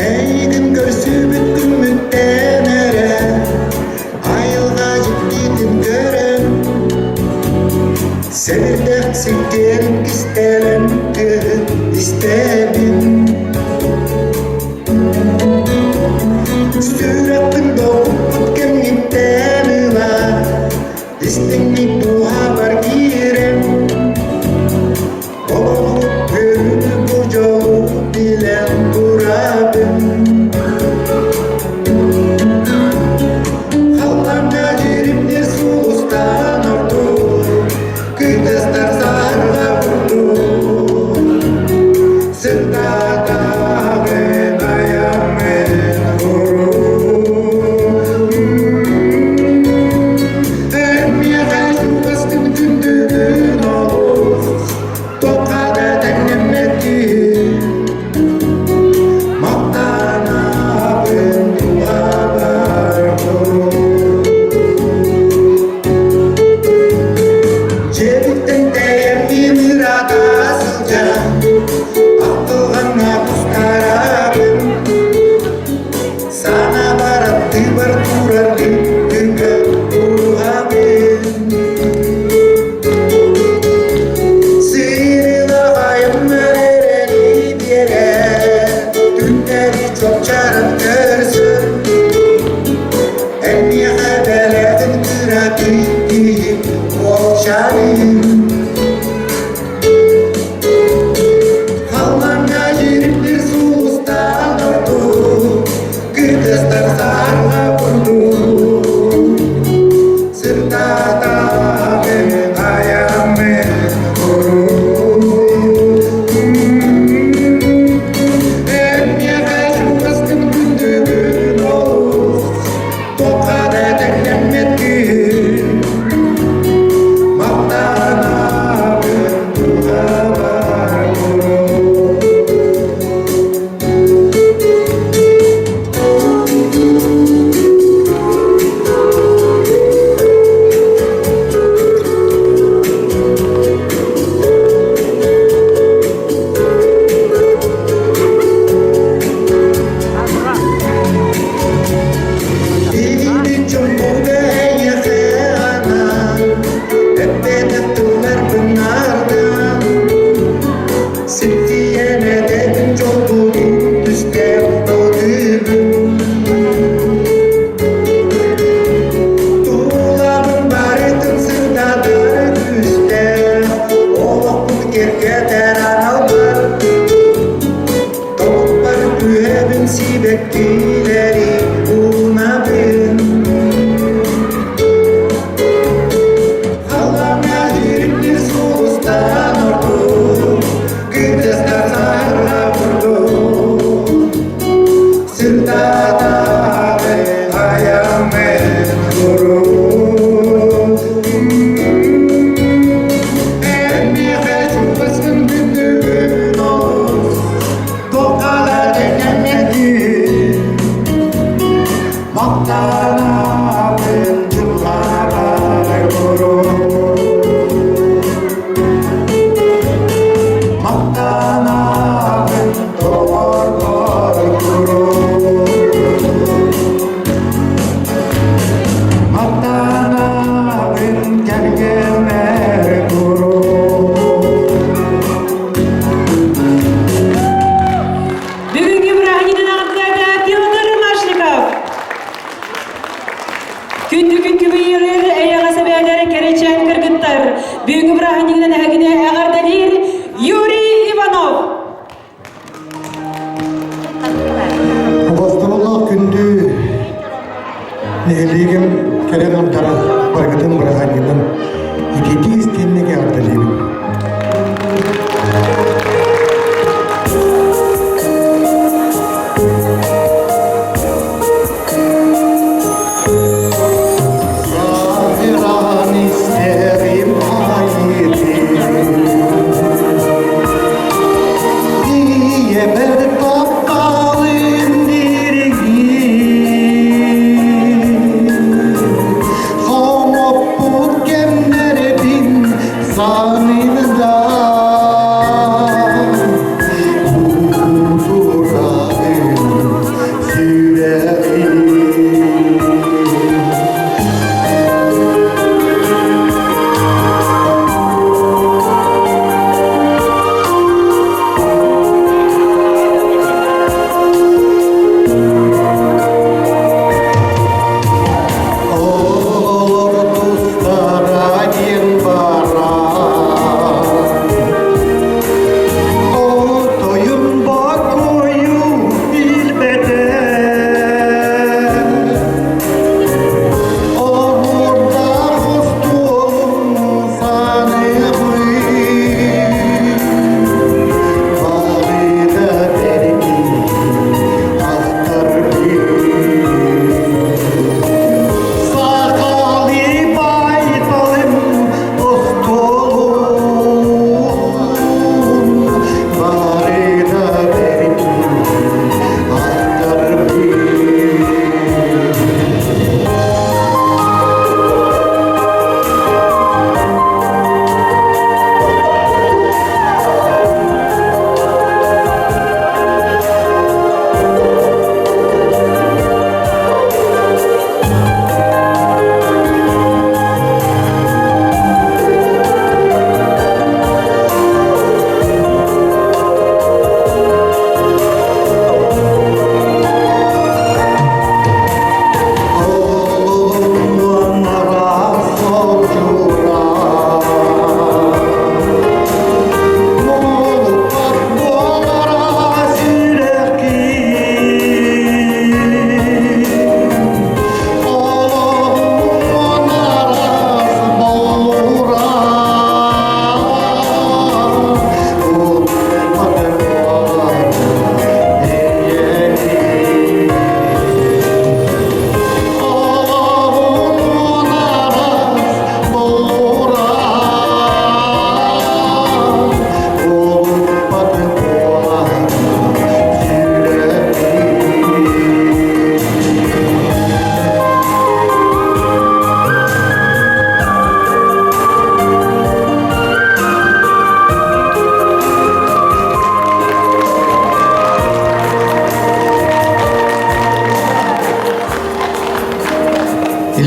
Эйигин көрсүбүт күммүттэн эрэ айылҕа дьиктитин көрөн Сэбирдэх сиккиэрин кистэлэҥ тыаһын истэбин Сүрэхпин долгуппут кэмҥиттэн ыла истиҥник дууһабар киирэн Олоҕу көрүнү бу дьолу билэн турабын Халлааҥҥа дьиримнир сулустан ордук Кытыстар саарга курдук Сырдатаҕын айаммын куруук Эн миэхэ чугастык күндүгүн олус Туохха да тэҥнэммэт киһи Махтанабын дууһабар куруук Дьиэбиттэн тэйэммин ыраата сылдьан Ахтылҕаҥҥа кустарабын Санаабар аттыбар турар күҥҥэ уһабын Сыырылаҕайым эрэни биэрэр Түннэри чопчааран көрсөр Эн миэхэ бэлэҕин кыракый киһи уолчаным Халлааҥҥа дьиримнир сулустаан ордук, кыргызтар саарга курдук. Сырдатаҕын айаммын куруук. Эн миэхэ чугастын күндүгүн олус, туохха да тэҥнэммэт киһи. Махтанабын дууһабар куруук. Илиибин чомпуга эйиэхэ анаан, эппэтэх тылларбын ардаан, сипсийэн этэбин дьолбутун түстээх ылыыбын. Тулабын барытын сырдатар күүстээх, олохпун кэргэтэр аналбар. Тобукпар түһэбин сибэккилэри уунабын Халлааҥҥа дьиримнир сулустан ордук Кырдьастар саарга курдук Сырдатаҕын айаммын куруук Эн миэхэ чугаскын күндүгүн олус Туохха да тэҥнэммэтин Махтанабын дьылҕабар куруук Махтанабын доҕорбор куруук Махтанабын кэргэммэр куруук Бүгүҥҥү бырааһынньыгын аҕырдаата Петр Машников. Күндү күн күбүйүрүр эйэҕэс эбээлэр кэрэчээн кыргыттар. Бүгүҥҥү бырааһынньыгынан эһигини эҕэрдэлиир Юрий Иванов. Убастабыллаах күндү нэһилиэгим кэлэн ардара барыгытын бырааһынньыгынан ититии истиэннэгэ эҕэрдэлиибин.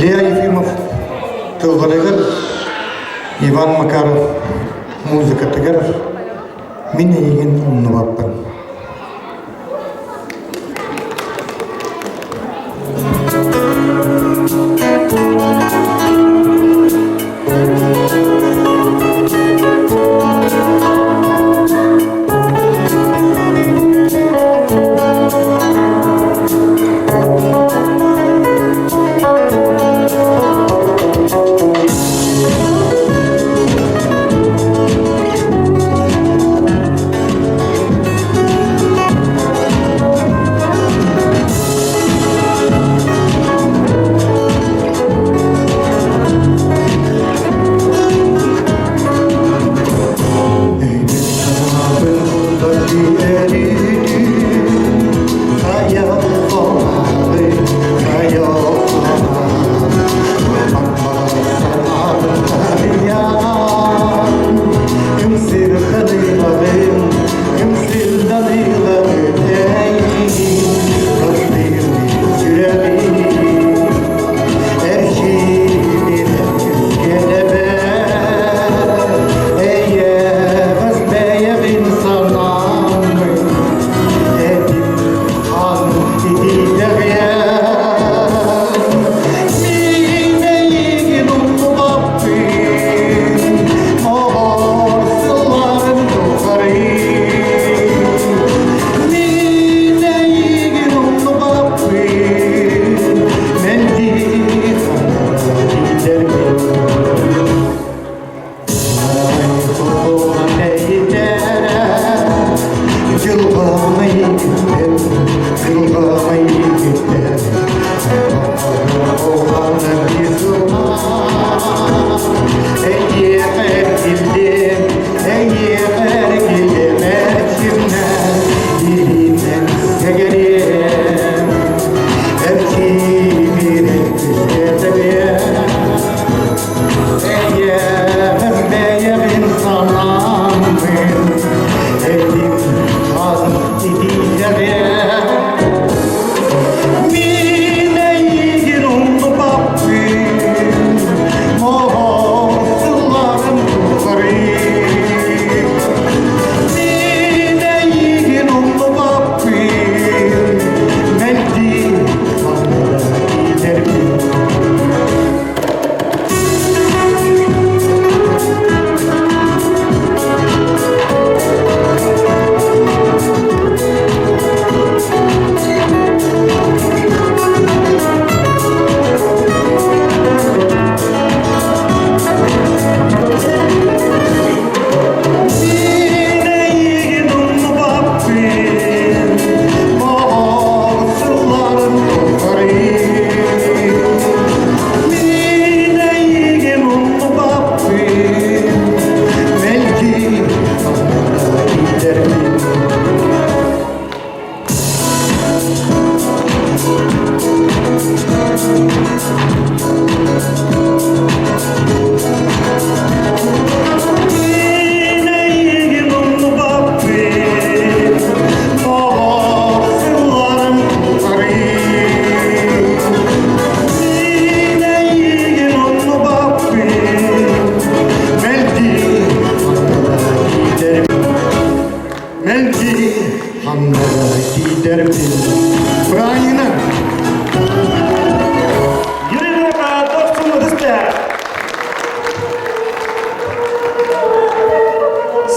Илья Ефимов тылларыгар Иван Макаров музыкатыгар Мин эйигин умнубаппын.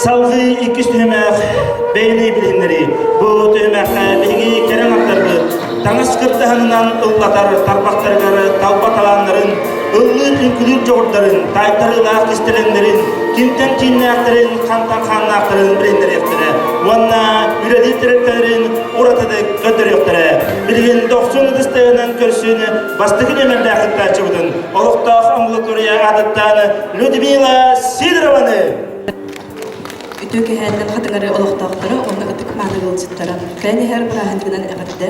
Салгыы иккис түһүмэх бэйэни билиһиннэрии. Бу түһүмэххэ биһиги кэрэ аттарбыт таҥас кырдаһынынан ыллатар тарбахтарыгар талба талааннарын, ыллыыр үҥкүлүүр дьоҕурдарын, таайтарыылаах кистэлэҥнэрин, кимтэн кииннээхтэрин, хантан хааннаахтарын билиһиннэриэхтэрэ уонна үлэлиир тэрилтэлэрин уратытык көрдөрүөхтэрэ. Билигин дохсун ытыстыынан көрсүүнү бастакы нүөмэрдээх кыттааччыбытын олохтоох амбулатория аатыттан Людмила Сидорованы! Үтүө кэһээннэн хатыҥары олохтоохторо уонна ытык мааны ыалдьыттара. Кэлэн иһэр бырааһынньыгынан эҕэрдэ.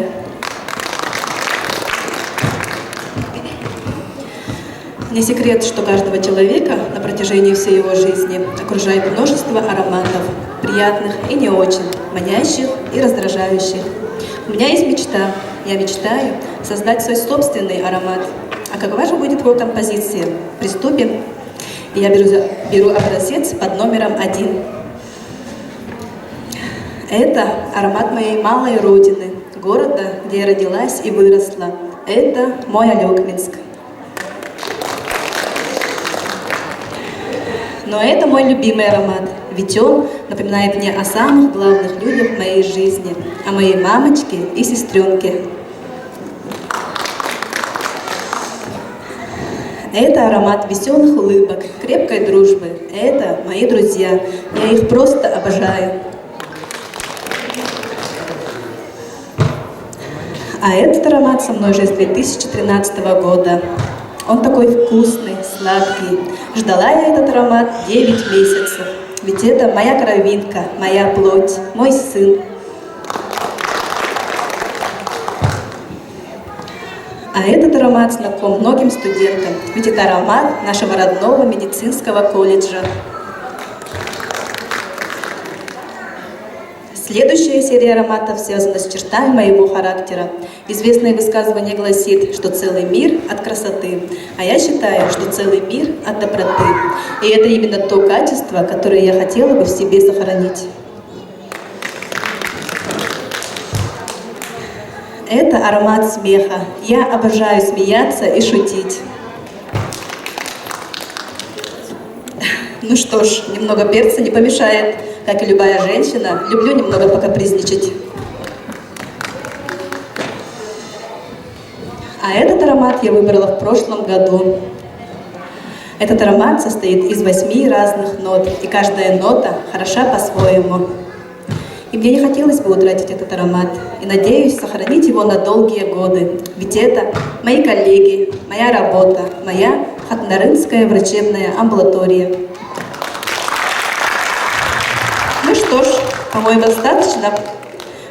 Не секрет, что каждого человека на протяжении всей его жизни окружает множество ароматов, приятных и не очень, манящих и раздражающих. У меня есть мечта. Я мечтаю создать свой собственный аромат. А какова же будет его композиция? Приступим. Я беру, беру образец под номером один. Это аромат моей малой родины, города, где я родилась и выросла. Это мой Алекминск. Но это мой любимый аромат, ведь он напоминает мне о самых главных людях в моей жизни, о моей мамочке и сестренке. Это аромат веселых улыбок, крепкой дружбы. Это мои друзья. Я их просто обожаю. А этот аромат со мной уже с 2013 года. Он такой вкусный, сладкий. Ждала я этот аромат 9 месяцев. Ведь это моя кровинка, моя плоть, мой сын. А этот аромат знаком многим студентам, ведь это аромат нашего родного медицинского колледжа. Следующая серия ароматов связана с чертами моего характера. Известное высказывание гласит, что целый мир от красоты, а я считаю, что целый мир от доброты. И это именно то качество, которое я хотела бы в себе сохранить. Это аромат смеха. Я обожаю смеяться и шутить. Ну что ж, немного перца не помешает. Как и любая женщина, люблю немного покапризничать. А этот аромат я выбрала в прошлом году. Этот аромат состоит из восьми разных нот, и каждая нота хороша по-своему. И мне не хотелось бы утратить этот аромат, и надеюсь сохранить его на долгие годы. Ведь это мои коллеги, моя работа, моя Хатнарынская врачебная амбулатория. Ну что ж, по-моему, достаточно.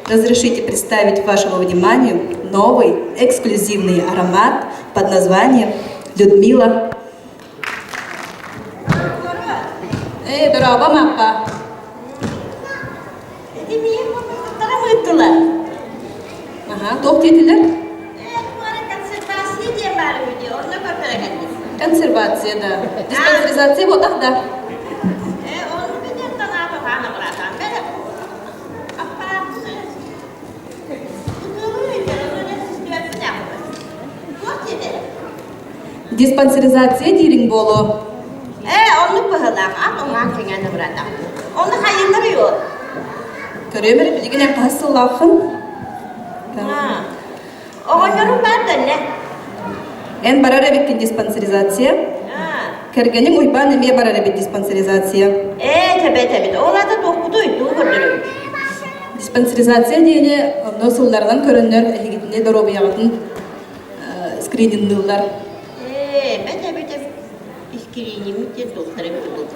Разрешите представить вашему вниманию новый эксклюзивный аромат под названием «Людмила». Эй, дороба, маппа. Ити миин муннуктара ыыттылар. Аха, туох диэтилэр? Ээ, туора консервация диэн баар үһү дии, онно көрдөрө кэллим. Консервация, да. Диспансеризация буотах да. Ээ, оннук диэн санаата хаана быраатаан бэрэ. Аппааппын ытыалыы ыйдар, ону дьэ систибэппин аахпын. Туох диэтэ? Диспансеризация диириҥ буолуо. Ээ, оннук быһыылаах, ат уҥаан кэҥээн быраата. Онно хайыыллар үһү? Көрүөм эрэ билигин эн хаһыс сыллааххын? Оҕонньорум баар да иннэ. Эн барар эбиккин диспансеризация. Кэргэниҥ Уйбаан эмиэ барар эбит диспансеризация. Ээ, тэбэ тэбит. Ол аата туохпутуй, тугу көрдөрөбүт? Диспансеризация диэни онно сылларынан көрөннөр эһигитини доруобуйаҕытын скрининныыллар. Ээ, бэт эбит искриниммит диэн туохтар эбит буолбут.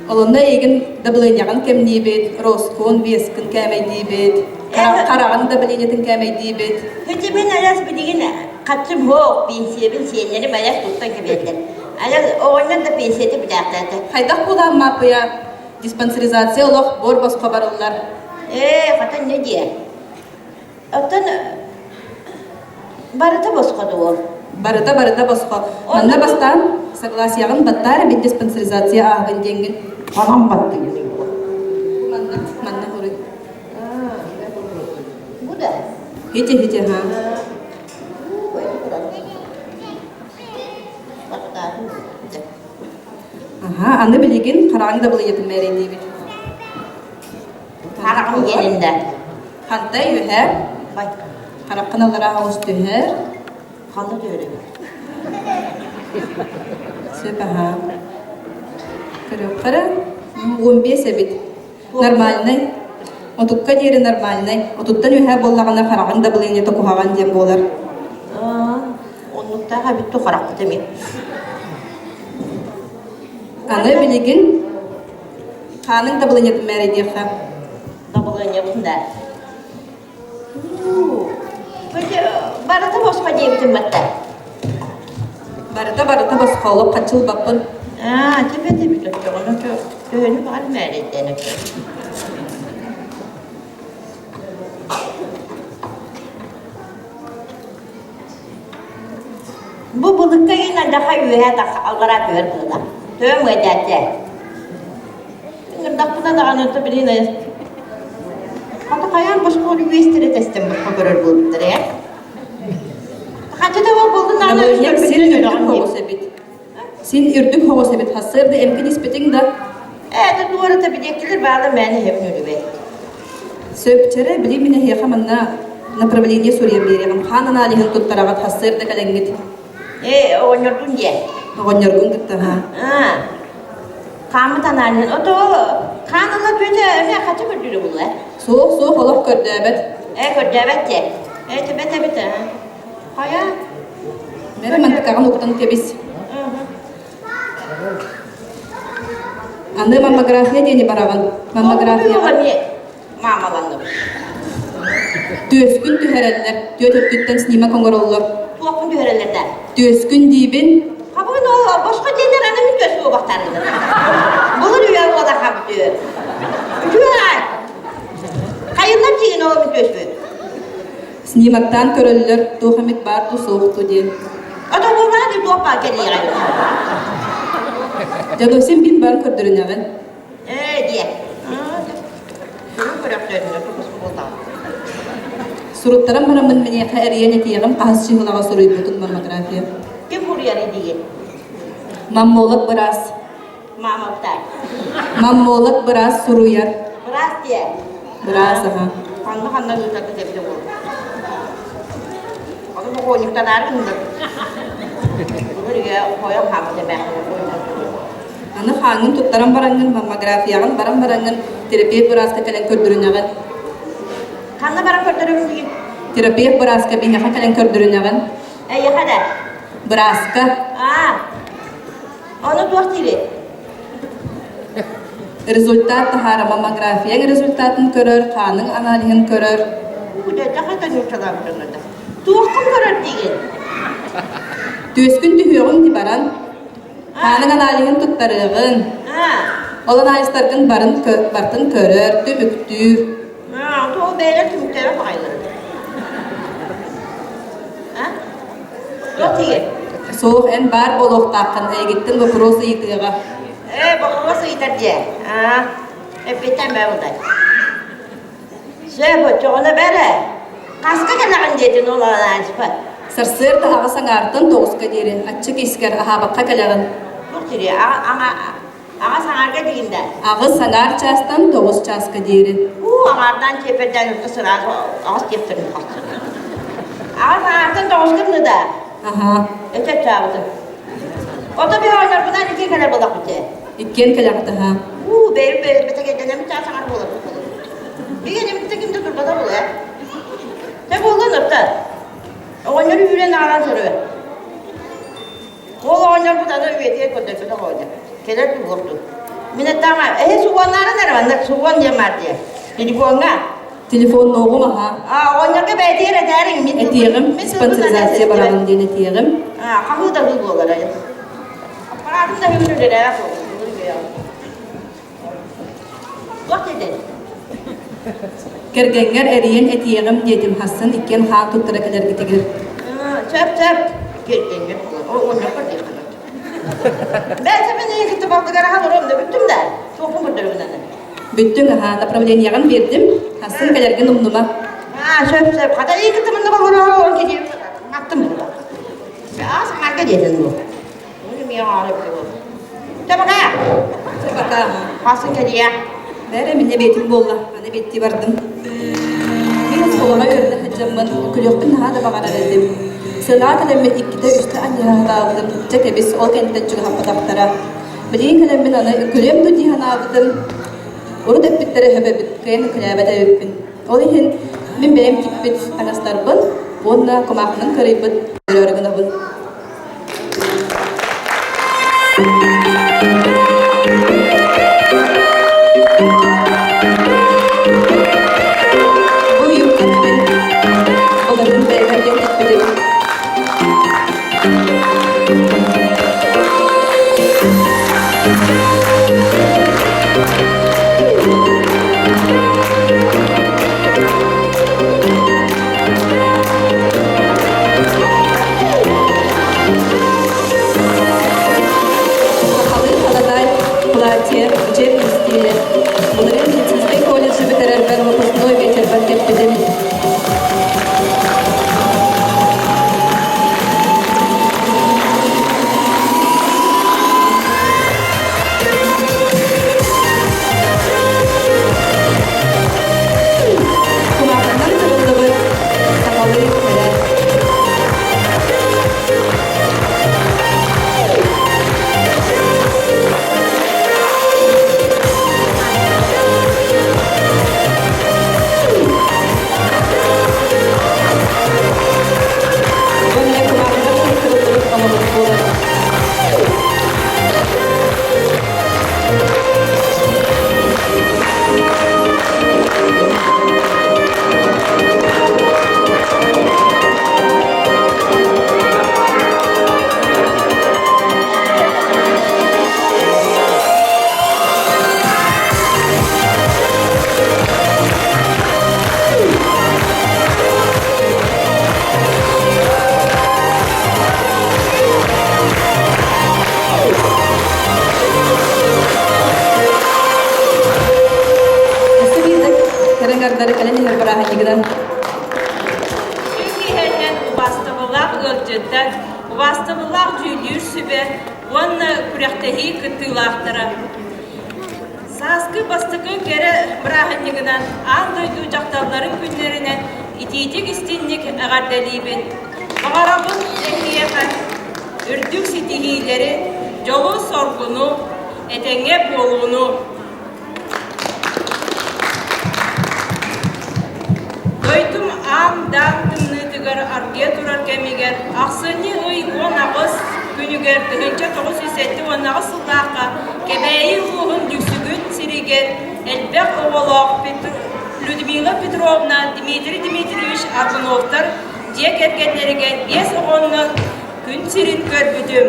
Олонно эйигин дабылыанньаҕын кэмниибит, роскон, вескин кээмэйдиибит, хараҕын дабылыанньатын кээмэйдиибит. Хотя мин араас билигин хаччым суох, пенсиябын сиэннэрим араас туттан кэбиһэллэр. Араас оҕонньор да пенсията бүтээхтээтэ. Хайдах буолаан Мааппыйа диспансеризация олох буор босхо барыллар. Ээ, хата не диэ. Оттон барыта босхо дуо? Барыта барыта босхо. Манна бастаан согласияҕын баттаар эбит диспансеризация ааһабын диэҥҥин. Ханан баттыгын Манна, манна хоруй. Бу да? Хити хити ха. Аха, аны билигин хараҥ да былыйатын мээрэйдиибит. Хараҕым иэнинде. Хантай үһэ? Хараххын аллараа оҕус түһэр. Ханна түһэрин? Сөп аһаа. Көрүөххэ 15 эбит. Нормальный. Отукка диэри нормальный. Отуттан үһэ буоллаҕына хараҕын да былыынньата куһаҕан диэн буолар. Оннуктаах эбит ту харахпыт эмиэ. Аны билигин хааныҥ да былыынньатын мээрэйдиэххэ. Дабылыанньабын да. Барыта босхо диэбитим батта. Барыта барыта босхо олох хаччылбаппын. Аа, тебе тебе төттөҕүнэ төһөнү баҕар мээрэйдээн өттө. Бу былыкка иин алдьархай үөһэ тахса аллараа түһэр быһыылаах. Төбөм ыадьааччы. Ыҥырдахпына даҕаны то билин Хата хайаан босхо үөстэрэ тэстэн босхо көрөр буолбуттар ээ. Хаччы да буоллун наада Син үрдүк хоҕус эбит. Син үрдүк хоҕус эбит. Хассыар да эмкин испитиҥ да. Ээ, это туората бидиэккилэр баала мээнэ иһэбин үлүбэт. Сөп, чэрэ, били мин эһиэхэ манна направление суруйан биэриэҕим. Хаан аналиһын туттараҕыт хассыар да кэлэҥҥит. Ээ, оҕонньордун диэ. Оҕонньоргун кытта haa. Аа. Хааммыт аналиһын. Ото хаан ыла түөтэ эмиэ хачы көрдүүрэ булла. Суох, суох, олох көрдөөбөт. Ээ, көрдөөбөт диэ. Ээ, төбөт эбит аа. Хайа? Мэрэ мантыкаҕын уктан кэбис. Аны маммография диэни бараҕын. Маммографияҕа Маамаланным. Түөскүн түһэрэллэр, түөт өттүттэн снимок оҥороллор. Туохпун түһэрэллэр да? Түөскүн диибин. Хабын ол босхо диэннэр аны мин түөс буолбахтарыгын. Былыр үйэ буола хабытыы. Үтүө Хайыннар диигин ол мин түөспүт. Снимоктаан көрөллөр, туох эмит баар дуу суох дуу диэн. Ото буоллаҕа дии туох баар кэлиэҕэй. Дьадосин бин баар көрдөрүнэҕин. Ээ диэ. Көрүҥ көрөхтөрүнэ тупус буоллаҕа. Суруттаран бараммын миэхэ эрийэн этиэҕим хаһыс чыһылаҕа суруйбутун маммография. Ким суруйарый диигин? Маммолог быраас. Маамабытай. Маммолог быраас суруйар. Быраас диэ. Быраас аха. Ханна ханна ыытарбыт эбитэ буолуо. Ону бокуонньуктанаары гынным. Былыр үйэ хойон хааммыт эмээхсин Аны хааҥҥын туттаран бараҥҥын, маммографияҕын баран бараҥҥын терапевт бырааска кэлэн көрдөрүнэҕин. Ханна баран көрдөрөбүн диигин? Терапевт бырааска биһиэхэ кэлэн көрдөрүнэҕин. Эйиэхэ да? Бырааска. Аа, ону туох диибит? Результат таһаара маммографияҥ результатын көрөр, хааныҥ аналиһын көрөр. Дьэ, нууччалаабыт Туоххун көрөр диигин? Түөскүн түһүөҕүҥ ди баран. Хааныҥ аналиһын туттарыаҕын. Ол анализтаргын барын бартын көрөр, түмүктүүр. Ол бэйэлэр түмүктэрэ баҕайылар. Туох диигин? Суох, эн баар буолуохтааххын, эйигиттэн вопрос ыйытыаҕа. Ээ, вопрос ыйытар диэ. Аа, эппиэттэн бээ булдай. Сөп, оччоҕуна бэрэ. Хаска кэлэҕин диэтин ол анализпа. Сарсыарда аҕыс аҥаартан тоҕуска диэри аччык искэр аһаабакка кэлэҕин. Туох дири? Аҕыс аҥаарга диигин да? Аҕыс аҥаар чаастан тоҕус чааска диэри. Уу, аҥаардаан чиэпэрдээн ыкка сыраас аҕыс диэхтэрин хассын. Аҕыс аҥаартан тоҕуска гына да? Аһаа. Өтө чаабытым. Ото би оонньорбунан икки кэлэр буолахпыт ээ. Иккиэн кэлэҕит аһаа. Уу, бэйэм бэйэбитэ кэргэнэммит чаас аҥар буолар Бигэ немитте ким да турбата буолуо. Тэ буоллун ырта. Оҕонньору үүрэн аҕалан сөрүө. Ол оҕонньорбут аны үйэтигэр көрдөрбөтөх оҕонньор. Кэлэр туһуохтун. Мин эттэҕим, эһи субуоннаарын эрэ манна субуон диэн баар диэ. Телефоҥҥа. Телефоннооҕум аһаа. А, оҕонньорго бэйэтигэр этээриҥ. Мин Этиэҕим, диспансеризация бараҕын диэн этиэҕим. А, хаһыы да хыы буолар. Аппараатын да хыы үлэлээх Туох диэтэ? Кэргэҥҥэр эрийэн этиэҕим диэтим хассын иккиэн хаан туттара кэлэргитигэр. Сөп, сөп. Кэргэҥҥэр оҕонньорго диэххин. Бэйэтэ мин ийэ кытта балтыгар ахан оруом да бүттүм да. Туохпун көрдөрөбүн аны. Бүттүҥ аһаа, направлениеҕын биэрдим. Хассын кэлэргин умнума. Аа, сөп, сөп. Хата ийэ кытта мунна болоро киһи аттым була. Аас аҥарга диэтин бу. Табака! Табака. Хасын кэлиэ. Бэрэ минне бэйтим буолла. Аны бэтти бардым. Мин оскуолаҕа үөрэнэ сылдьаммын күлүөхпүн наһаа да баҕарар этим. Сылаа кэлэммин иккитэ үстэ анньыһаатаабытым. Дьэ кэбис, ол кэнниттэн чугаһаппатахтара. Билигин кэлэммин аны күлүөм дуу дии санаабытым. Урут эппиттэрэ өһөп эбит, кыайан күлээбэт эбиппин. Ол иһин мин бэйэм тикпит таҥастарбын уонна кумаахынан кырыйбыт өлөөрү гынабын. Бу юбканы мин олорун бэйэбэр диэн тикпитим. аҥардары кэлэн иһэр бырааһынньыгынан. Күн киэһэннэн убаастабыллаах ыалдьыттар, убаастабыллаах дьүүллүүр сүбэ уонна күрэхтэһии кыттыылаахтара. Сааскы бастакы кэрэ бырааһынньыгынан аан дойду дьахталларын күннэринэн итиитик-истинник эҕэрдэлиибин. Баҕарабын эһиэхэ үрдүк ситиһиилэри, дьолу-соргуну, этэҥҥэ буолууну! Дойдум аам-даам тымныытыгар аргыйа турар кэмигэр ахсынньы ый 18 күнүгэр 1978 сыллаахха Кэбээйи улууһун Дүксүгүн сиригэр элбэх оҕолоох Людмила Петровна, Дмитрий Дмитриевич Аргуновтар дьиэ кэргэннэригэр биэс оҕоннон күн сирин көрбүтүм.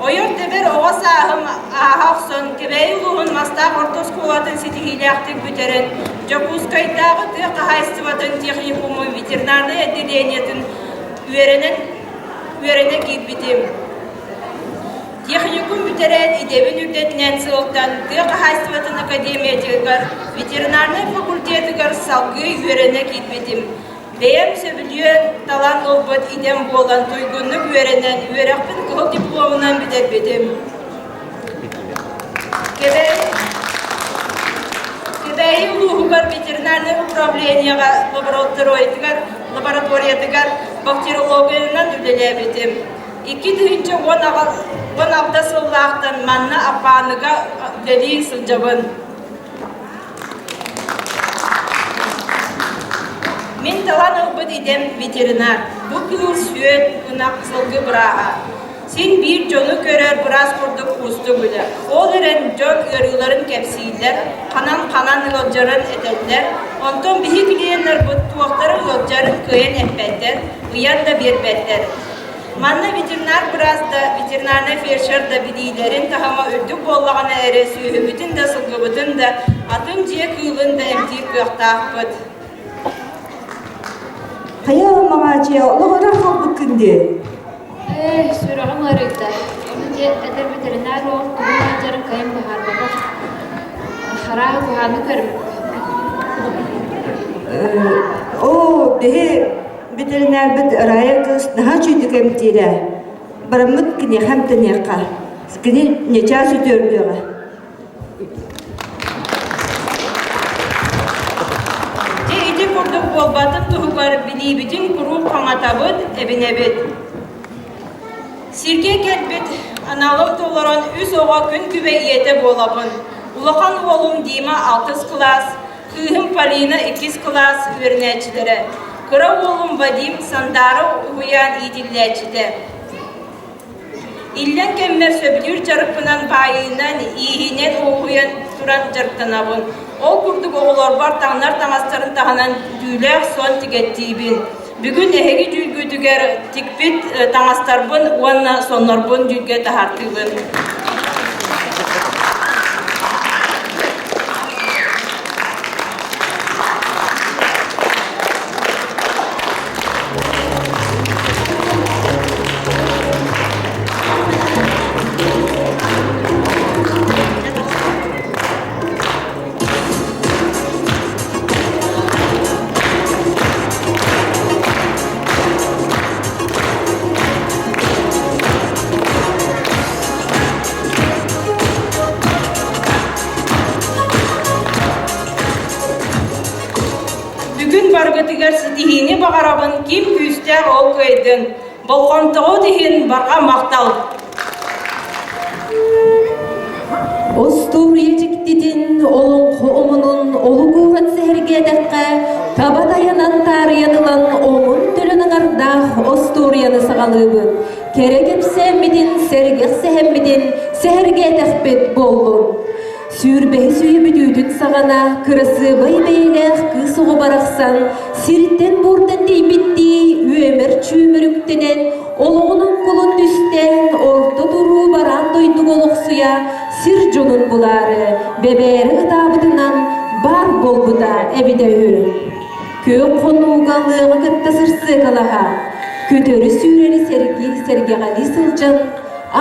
Ойор-тэбэр оҕо сааһым ааһа охсон, Кэбээйи улууһун Мастаах орто оскуолатын ситиһиилээхтик бүтэрэн, Дьокуускайдааҕы тыа хаһаайыстыбатын техникумун ветеринарнай отделениетын үөрэнэн үөрэнэ киирбитим. Техникум бүтэрээт идэбин үрдэтинэн сылтан тыа хаһаайыстыбатын академиятыгар ветеринарнай факультетыгар салгыы үөрэнэ киирбитим. Бэйэм сөбүлүөн талан ылбыт идэм буолан туйгуннук үөрэнэн, үөрэхпин кыһыл дипломунан бүтэрбитим. Кэбээйи улууһугар ветеринарнай управлениеҕа лабораториятыгар, лабораториятыгар бактериологиянан үлэлээбитим. 2016 сыллаахтан манна Аппааныга үлэлии сылдьабын. Мин талан ылбыт идэм ветеринар. Бу кыыл сүөн, ынах, сылгы бырааһа. Син биир дьону көрөр быраас курдук уустук үлэ. Ол эрэн дьон ыарыыларын кэпсииллэр, ханан-ханан ыалдьарын этэллэр. Онтон биһи клиеннарбыт туохтара ыалдьарын кыайан эппэттэр, ыйан да биэрбэттэр. Манна ветеринар быраас да, ветеринарнай фельдшер да билиилэрин таһыма үрдүк буоллаҕына эрэ сүөһүбүтүн да, сылгыбытын да, атын дьиэ кыылын да эмтиир кыахтаахпыт. Хайа Маҥаачыйа, олох ыраах хаалбыккын дии. Ээ, сүрэҕим ыарыйда. Ону дьэ эдэр ветеринар уол тугу ыалдьарын кыайан быһаарбатах. Арааһы куһаҕаны көрбүт. Оо, биһи Ветеринарбыт Рая кыыс наһаа үчүгэйдик эмтиирэ. Бараммыт киниэхэ эмтэниэххэ. Кини ньычаас үтүөрдүөҕэ. Дьэ ити курдук буолбатын туһугар билиибитин куруук хаҥатабыт, эбинэбит. Сиргэ кэлбит аналым толорон үс оҕо күн күбэй ийэтэ буолабын. Улахан уолум Дима алтыс кылаас, Кыыһым Полина иккис кылаас үөрэнээччилэрэ, кыра уолум Вадим Сандаара уһуйаан иитиллээччитэ. Иллэҥ кэммэр сөбүлүүр дьарыкпынан баайыынан, ииһинэн уһуйан туран дьарыктанабын. Ол курдук оҕолорбор таҥнар таҥастарын таһынан түүлээх сон тигэттиибин. Бүгүн эһиги дьүүлгүтүгэр тикпит таҥастарбын уонна соннорбун дьүүлгэ таһаартыыбын. Бүгүн баргытыгар ситиһиини баҕарабын, ким күүстээх ол кыайдын. Болҕомтоҕут иһин барҕа махтал! Остуоруйа дьиктитин, олоҥхо омунун олук ууран сэһэргээтэххэ, таба тайанан таарыйан ылан омун төлөн аҥардаах остуоруйаны саҕалыыбыт. Кэрэ кэпсээммитин, сэргэх сэһэммитин сэһэргээтэхпит буоллун. Сүүрбэһис үйэ бүтүүтүн саҕана кырасыабай бэйэлээх кыыс оҕо барахсан сиртэн-буортан тэйбиттии үөмэр-чүөмэр үктэнэн, олоҕун оҥкулун түстээн, орто туруу бараан дойдуга олохсуйа сир дьонун булаары, бэбээри ытаабытынан баар буолбута эбитэ үһү. Күөх хонууга лыаҕы кытта сырсыакалаһа, көтөрү-сүүрэри сэргии сэргэҕэлии сылдьан,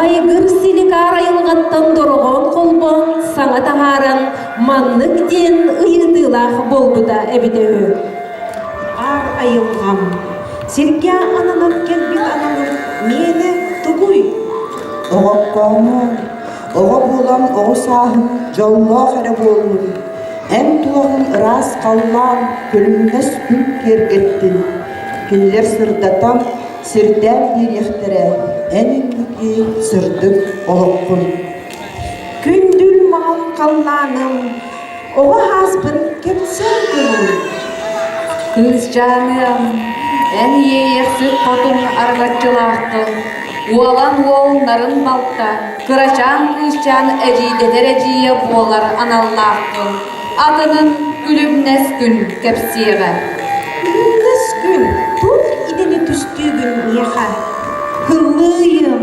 Айгыр силик аар айылҕаттан дороҕоон холбоон саҥа таһааран маннык диэн ыйытыылаах буолбута эбитэ үһү. Аар айылҕам, сиргэ ананан кэлбит аналым миэнэ тугуй? Оҕоккоомо, оҕо буолан оҕо сааһым дьоллоох эрэ буоллун, эн туоҕуҥ ыраас халлаан күлүмнэс күн киэргэттин, кинилэр сырдатан, сирдээн биэриэхтэрэ эн инники сырдык олоххун. Күндүл маҥан халлааным, оҕо ааспын кэпсээн көрүүй. Кыысчааныам, эн иэйэхсит хотун араҥаччылааххын, уолан уол нарын балта, кырачаан кыысчаан эдьиийдэтэр эдьиийэ буолар аналлааххын, атынын күлүмнэс күн кэпсиэҕэ. Күлүмнэс күн туох идэни түстүүгүн миэхэ? Ыллыйым,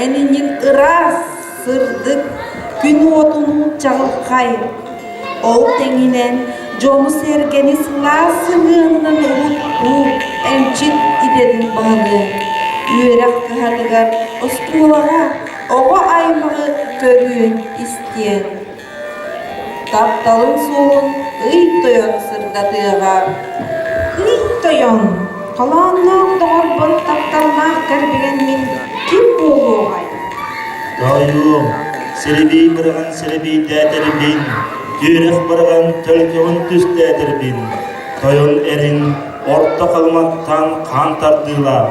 эн иннин ыраас, сырдык, күн уотунуу чаҕылхай. Ол тэҥинэн дьону-сэргэни сылаас сыһыанынан угуттуу, эмчит идэтин баһылыа. Үөрэх кыһатыгар, оскуолаҕа оҕо аймаҕы көрүөн-истиэн. Тапталын суолун ый тойон сырдатыаҕа. Ый тойон, холоонноох доҕорбор тапталлаах кэргэн мин ким буолуоҕай? Тоойуом, сирибий быраҕан сирибийдээтэрбин, түөрэх быраҕан төлкөҕүн түстээтэрбин, тойон эрин орто халыматтан хаан тардыылаах,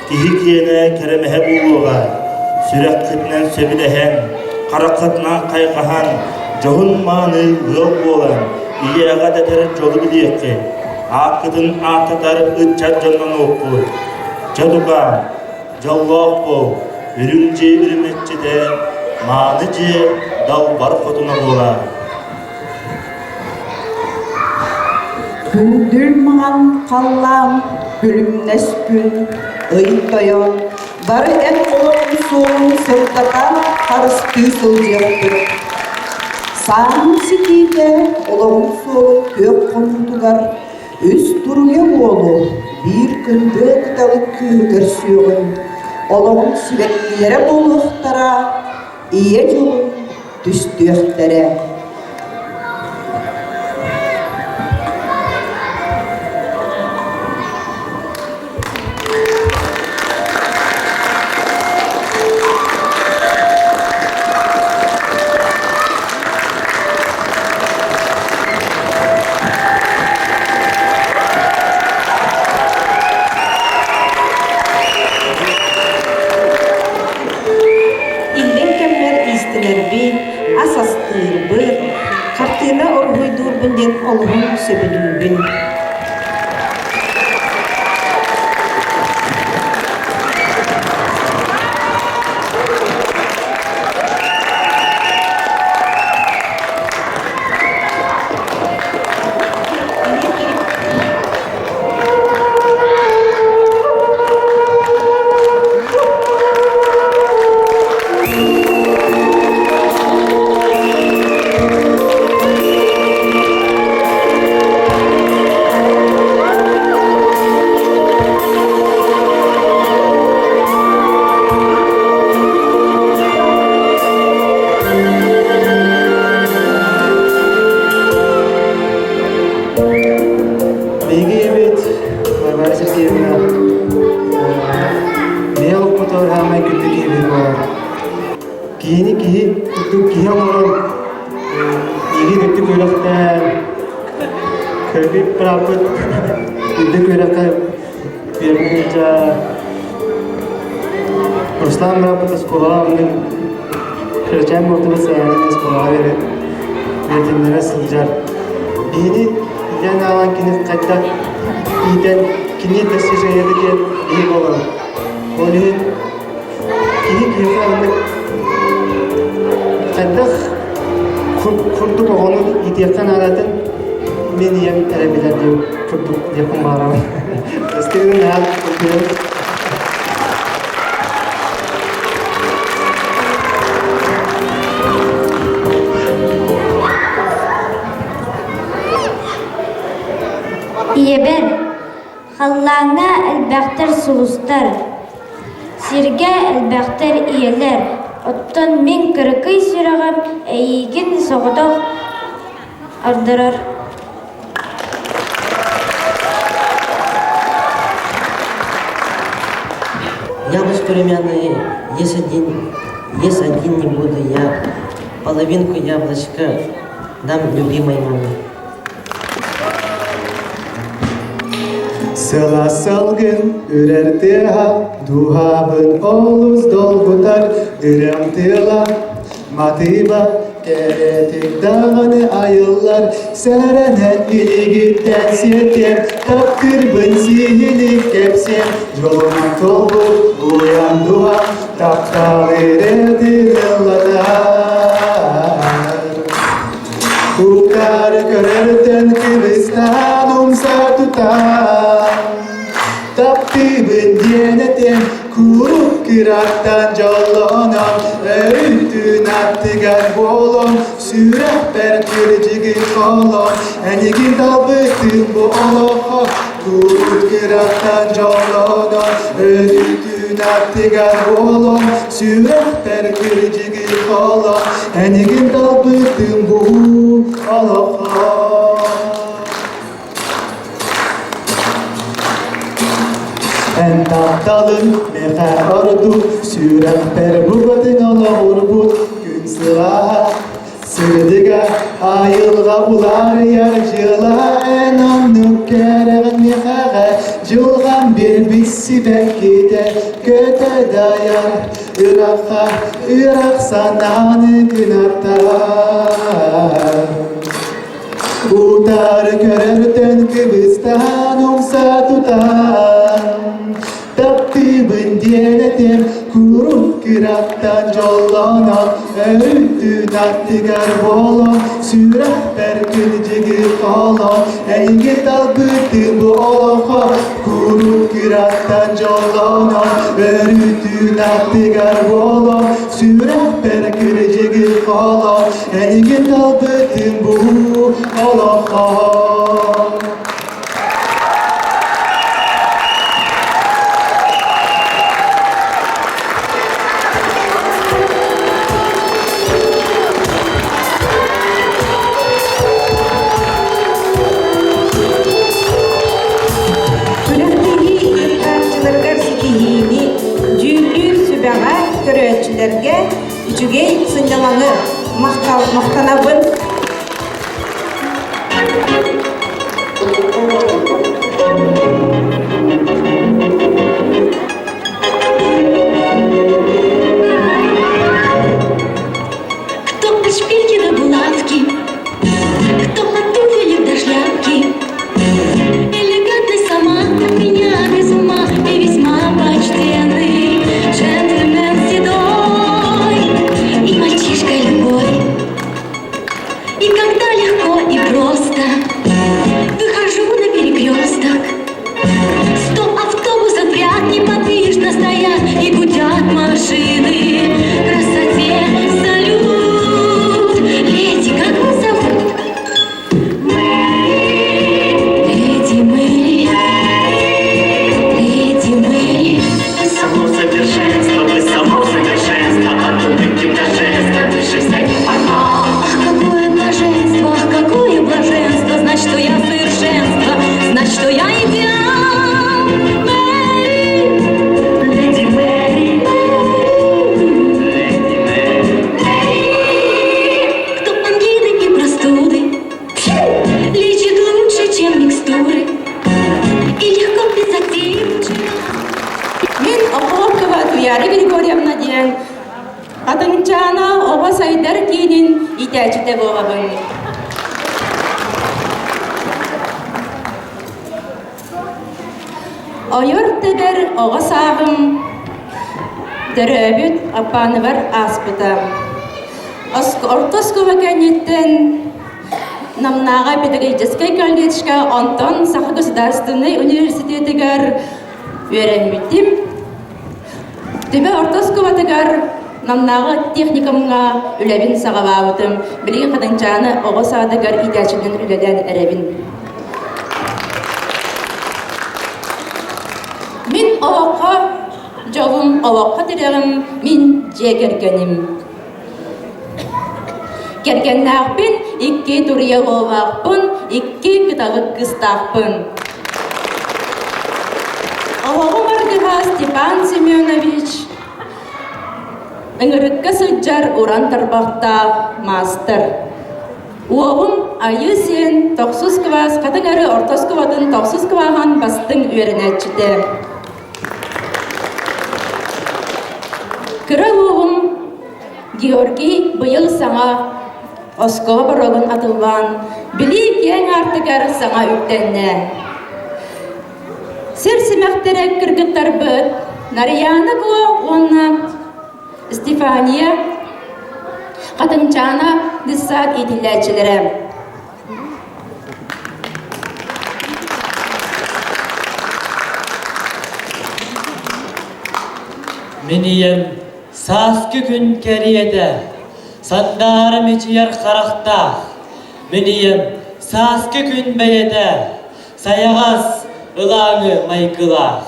киһи киэнэ кэрэмэһэ буолуоҕа, сүрэххитинэн сөбүлэһэн, хараххытынан хайҕаһан, дьоһун-мааны ыал буолан, ийэҕэ дэтэр дьолу билиэххит, ааккытын ааттатар ыччат дьоннонуоххут. Дьэ тукаам, дьоллоох буол, үрүҥ дьиэ үрүмэччитэ, мааны дьиэ далбар хотуна буолаар. Күндүл маҥан халлаан, күлүмнэс күн, ый тойон, бары эн олоҕун суолун сырдата харыстыы сылдьыахпыт. Сааһын ситиитэ олоҕун суолун күөх хонуутугар үс туруйа уолу биир күндү кыталык кыыһы көрсүөҕүн, олоҕун сибэккилэрэ буолуохтара, ийэ дьолун түстүөхтэрэ. Иллэҥ кэммэр иистэнэрбин, ас астыырбын, хартыына уруһуйдуурбун диэн олуһун сөбүлүүбүн. Биһиги эбит Варвара Сергеевна бэйэ олохпутугар хаамай күндү киһибит буолар. Киһини киһи курдук киһи оҥорон миигин үрдүк үөрэхтээн көрбүт бырааппыт үрдүк үөрэххэ үөрэнэ Руслан бырааппыт оскуолаҕа оннук кырачаан буолтубут сэһэнин оскуолаҕа үөрэтиннэрэ сылдьар. Биһини иитэн аҕалан кини хайдах иитэн кини достижениета диэн биһи буолабыт. Ол иһин киһи киһиэхэ оннук хайдах курдук оҕону иитиэххэ наадатын мин ийэм эрэ билэр диэн курдук диэхпин баҕарабын. Өстүгүн наһаа Ийэбэр, халлааҥҥа элбэхтэр сулустар. Сиргэ элбэхтэр ийэлэр, оттон мин кыракый сүрэҕим эйиигин соҕотох ордорор. Яблочко румяное, ешь один, ешь один не буду я, половинку яблочка дам любимой маме. Сыла салгын үрэр тыаһа, дууһабын олус долгутар ырыам тыала, матыыба кэрэтик даҕаны айыллар, сэрэнэн илигиттэн сиэтиэм, таптыырбын сиһилик кэпсиэм, дьолунан толбут уйан дууһам, таптал эрэтин ыллатар. Утары көрөртөн кыбыстан умса тутан Таптыыбын диэн этэн куруук кыраттан дьоллонон Өрүттүн аттыгар буолан сүрэхпэр кырдьыгы холон Эйигин талбытым бу олоххо куруук кыраттан дьоллонон Өрүттүн аттыгар буолан сүрэхпэр кырдьыгы холон Эйигин талбытым бу олоххо Эн тапталын миэхэ ордук сүрэхпэр букатын олоҕурбут күн сылааһа Сырдыга айылҕа уларыйар дьыала эн оннук кэрэҕин миэхэҕэ дьылҕам биэрбит сибэккитэ көтө дайар ырахха ырах санааны кынаттар Утары көрөртөн кыбыстан умса тутан Таптыыбын диэн этим куруук кыраттан дьоллонон Өрүттүн аттыгар буолан сүрэхпэр кырдьыгы холон Эйигин талбытым бу олоххо куруук кыраттан дьоллонон Өрүттүн аттыгар буолан сүрэхпэр кырдьыгы холон Эйигин талбытым бу олоххо Күрэхтэһии ыытааччыларыгар ситиһиини, дьүүллүүр сүбэҕэ көрөөччүлэргэ үчүгэй сынньалаҥы махтанабын. Кто по шпильке на булавки, кто по туфелек до шляпки. Элегантность сама от меня без ума и весьма почтенный джентльмен седой и мальчишка любой. И когда легко и просто выхожу на перекресток, Сто автобусов ряд неподвижно стоят и гудят машины. Красоте салют! Леди, как вас зовут? Мэри, леди Мэри, леди Мэри. Само совершенство, вы само совершенство, от улыбки до жеста, дыши всяких формат. Ах, какое блаженство, ах, какое блаженство, значит, что я совершенство, значит, что я идеал. Мэри, Леди Мэри, леди Мэри. Мэри, кто ангины и простуды лечит лучше, чем микстуры, и легко без затей Мин Охлопкова Туяра Григорьевна диэн Хатыҥчаана оҕо сайдар киинин иитээччитэ буолабын. Ойор тэбэр оҕо сааһым төрөөбүт Аппааныбар ааспыта. Орто оскуола кэнниттэн Намнааҕа педагогическай колледжка, онтон Саха государственнай университетыгар үөрэммитим. Түбэ орто оскуолатыгар Намнааҕы техникумҥа үлэбин саҕалаабытым. Билигин Хатыҥчааны оҕо саадыгар иитээччинэн үлэлээн эрэбин. Мин олоххо дьолум, олоххо тирэҕим, мин дьиэ кэргэним. Кэргэннээхпин, икки туруйа уоллаахпын, икки кыталык кыыстаахпын. Оҕоҕум аргыһа Степан Семенович ыҥырыкка сылдьар уран тарбахтаах маастар. Уолум Айыы Сиэн тохсус кылаас Хатыҥ Арыы орто оскуолатын тохсус кылааһын бастыҥ үөрэнээччитэ. Кыра уолум Георгий быйыл саҥа оскуола боруогун атыллаан, билии киэҥ аартыгар саҥа үктэннэ. Сир симэхтэрэ кыргыттарбыт Нарыйаана Куо уонна Стефания Хатыҥчаана десант иитиллээччилэрэ. Мин ийэм сааскы күн кэриэтэ, сандаара мичийэр харахтаах. Мин ийэм сааскы күн бэйэтэ, сайаҕас, ылааҥы майгылаах.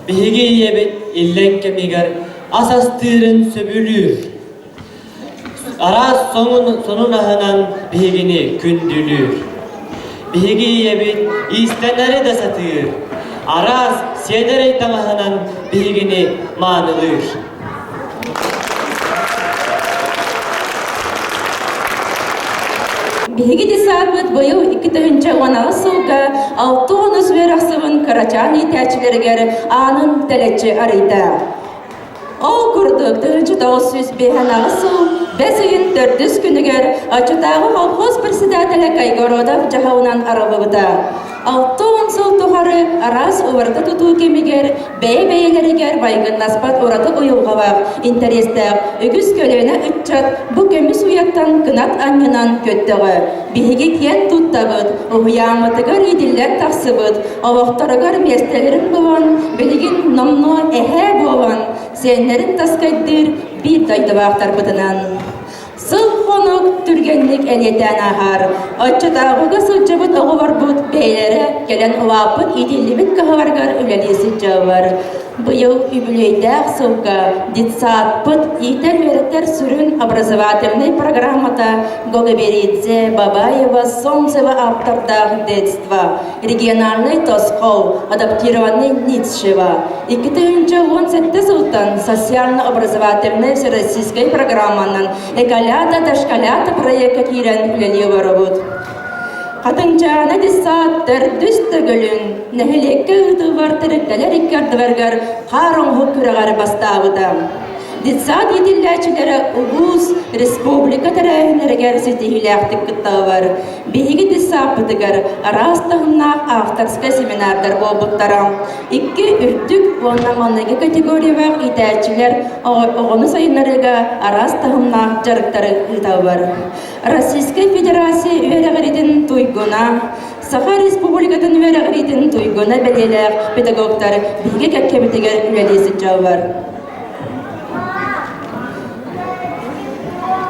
Биһиги ийэбит иллэҥ кэмигэр ас астыырын сөбүлүүр. Араас сонун, сонун аһынан биһигини күндүлүүр. Биһиги ийэбит иистэнэри да сатыыр. Араас сиэдэрэй таҥаһынан биһигини маанылыыр. Биһиги десааппыт быйыл 2018 сылга 63 үөрэх сылын кырачаан иитээччилэригэр аанын тэлэччи арыйда. Ол курдук, 1958 сыл бэс ыйын төрдүс күнүгэр оччотооҕу колхоз председателэ Кайгородов дьаһалынан арыллыбыта. 60 сыл тухары араас уларыта тутуу кэмигэр бэйэ-бэйэлэригэр майгыннаспат ураты уйулҕалаах, интэриэстээх үгүс көлүөнэ ыччат бу көмүс уйаттан кынат анньынан көттөҕө. Биһиги киэн туттабыт, уһуйааммытыгар иитиллэн тахсыбыт, олохторугар миэстэлэрин булан, билигин номнуо эһээ буолан, сиэннэрин таскайдыыр биир дойдулаахтарбытынан. Сыл-хонук түргэнник элиэтээн ааһар. Оччотооҕуга сылдьыбыт оҕолорбут бэйэлэрэ кэлэн улааппыт иитиллибит кыһаларыгар үлэлии сылдьаллар. Быйыл үбүлүөйдээх сылга детсадпыт иитэр-үөрэтэр сүрүн образовательнай программата Гоговеридзе, Бабаева, Солнцева ааптардаах детство, региональный тосхол, адаптированный Ницшева, 2017 сылтан социально-образовательнай всероссийскай программанан «Эколята дошколята» проекка киирэн үлэлии олоробут. Хатыҥчаана детсад төрдүс төгүлүн нэһилиэккэ ыытыллар тэрилтэлэр икки ардыларыгар хаар оҥоһук күрэҕэр бастаабыта. Детсад иитиллээччилэрэ улуус, республика тэрээһиннэригэр ситиһиилээхтик кытталлар. Биһиги детсадпытыгар араас таһымнаах авторскай семинардар буолбуттара. Икки үрдүк уонна маҥнайгы категориялаах иитээччилэр оҕону сайыннарыыга араас таһымнаах дьарыктары ыыталлар. Российскай Федерация үөрэҕиритин туйгуна, Саха Республикатын үөрэҕириитин туйгуна бэлиэлээх педагогтар биһиги кэккэбитигэр үлэлии сылдьаллар.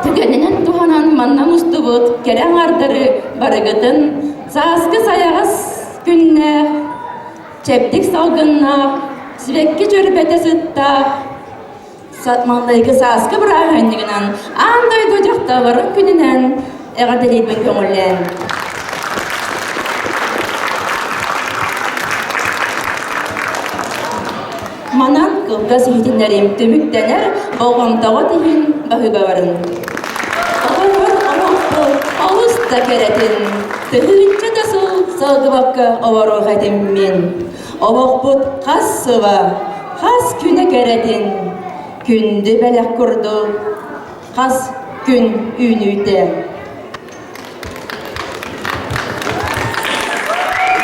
Түгэнинэн туһанан манна мустубут кэрэ аҥаардары барыгытын сааскы сайаҕас күннээх, чэбдик салгыннаах, сибэкки дьөрбөтө сыттаах маҥнайгы сааскы бырааһынньыгынан аан дойду дьахталларын күнүнэн эҕэрдэлиирбин көҥүллээн. Манан кылгас иһитиннэриим түмүктэнэр, болҕомтоҕут иһин баһыыбабарын. Оҕолор олохпут олус да кэрэтин, тыһыынча да сыл салгыбакка олоруох этим мин. Олохпут хас сыла, хас күнэ кэрэтин, күндү бэлэх курдук хас күн үүнүүтэ.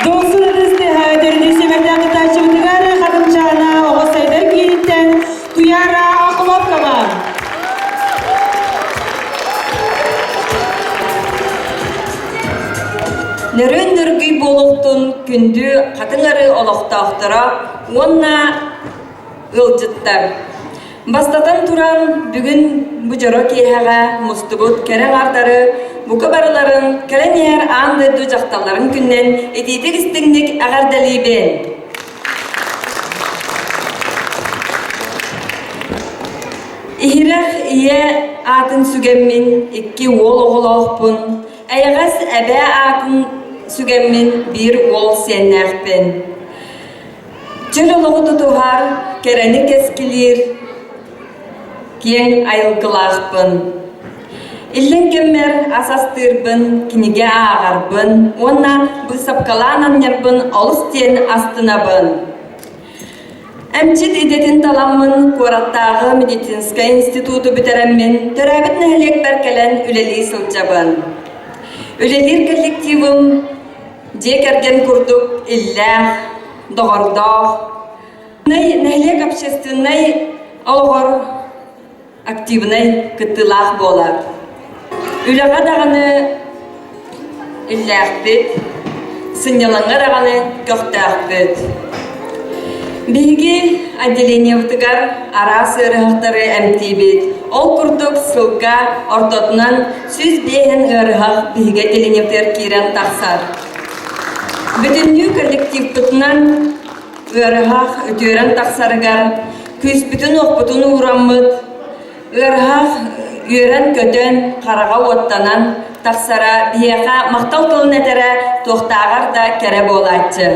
Долсун ытыстыһа төрдүс сэмэрдээх кыттааччыбытыгар Хатымчаана оҕо сайдар кииниттэн Туяра Охлопкова. Нөрүөн нөргүй буолуохтун күндү хатыҥ арыы олохтоохторо уонна ыалдьыттар. Бастатан туран, бүгүн бу дьоро киэһэҕэ мустубут кэрэ аҥаардары бука барыларын кэлэн иһэр аан дойду дьахталларын күнүнэн итиитик истиҥник эҕэрдэлиибин! Иһирэх ийэ аатын сүгэммин икки уол оҕолоохпун, эйэҕэс эбээ аатын сүгэммин биир уол сиэннээхпин. Чөл олоҕу тутуһар, кэрэни кэскилиир киэҥ айылгылаахпын. Иллэҥ кэммэр ас астыырбын, кинигэ ааҕарбын уонна быысапкалаан анньарбын олус диэн астынабын. Эмчит идэтин таламмын, куораттааҕы медицинскэй институту бүтэрэммин, төрөөбүт нэһилиэкпэр кэлэн үлэлии сылдьабын. Үлэлиир коллективым дьиэ кэргэн курдук иллээх, доҕордоох, нэһилиэк общественнай олоҕор активнай кыттыылаах буолар. Үлэҕэ даҕаны иллээхпит, сынньалаҥҥа даҕаны көхтөөхпүт. Биһиги отделениебытыгар араас ыарыһахтары эмтиибит. Ол курдук сылга ортотунан 105 ыарыһах биһиги отделениебытыгар киирэн тахсар. Бүтүннүү коллективпытынан ыарыһах үтүөрэн тахсарыгар күүспүтүн-уохпутун уураммыт, ыарыһах үөрэн-көтөн, хараҕа уоттанан тахсара биһиэхэ махтал тылын этэрэ туохтааҕар да кэрэ буолааччы.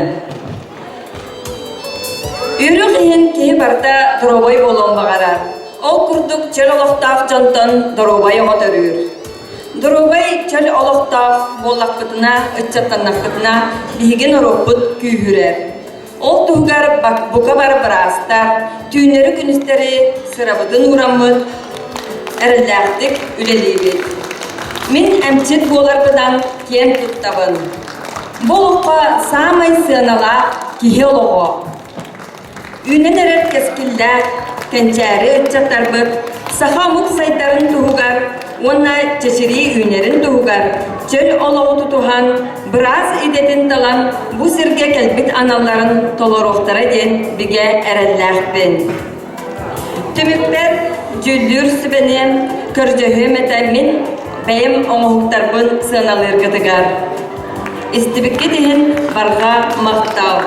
Үөрэх иһин киһи барыта доруобай буолуон баҕарар. Ол курдук чөл олохтоох дьонтон доруобай оҕо төрүүр. Доруобай чөл олохтоох буоллахпытына, ыччаттаннахпытына биһиги норуоппут күүһүрэр. Ол туһугар бука бары быраастар, түүннэри-күнүстэри сырабытын уураммыт, эрэллээхтик үлэлиибит. Мин эмчит буоларбынан киэн туттабын. Бу олоххо саамай сыаналаах киһи олоҕо. Үүнэн эрэр кэскиллээх, кэнчээри ыччаттарбыт саха омук сайдарын туһугар уонна чэчирии үүнэрин туһугар чөл олоҕу тутуһан, быраас идэтин талан бу сиргэ кэлбит аналларын толоруохтара диэн бигэ эрэллээхпин. Түмүкпэр дьүүллүүр сүбэни көрдөһүөм этэ мин бэйэм оҥоһуктарбын сыаналыыргытыгар. Истибиккит иһин барҕа махтал!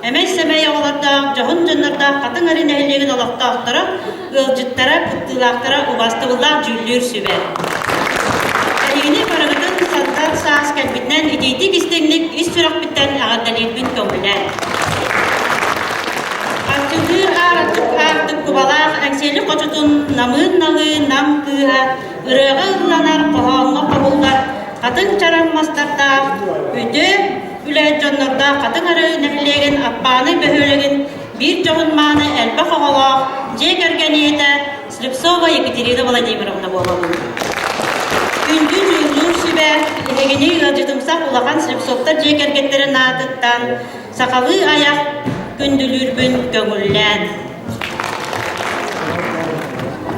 Эмэй-сэмэй оҕолордоох, дьоһун дьоннордоох Хатыҥ Арыы нэһилиэгин олохтоохторо, ыалдьыттара, кыттыылаахтара убаастабыллаах дьүүллүүр сүбэ. Эһигини барыгытын сандал саас кэлбитинэн итиитик-истиҥник ис сүрэхпиттэн эҕэрдэлиирбин көҥүлээн. Арчылыыр аараттык аартык кубалаах Эҥсиэли хочотун намыын-налыы нам кыыһа ырыаҕа ылланар, хоһооҥҥо хобуллар хатыҥ чараҥ мастардаах үтүө үлэһит дьоннордоох Хатыҥ Арыы нэһилиэгин Аппааны бөһүөлэгин биир дьоһун мааны элбэх оҕолоох дьиэ кэргэн ийэтэ Слепцова Екатерина Владимировна буолабын. Күндү дьүүллүүр сүбэ эһигини ыалдьытымсах улахан Слепцовтар дьиэ кэргэттэрин аатыттан сахалыы айах күндүлүүрбүн көҥүллээн.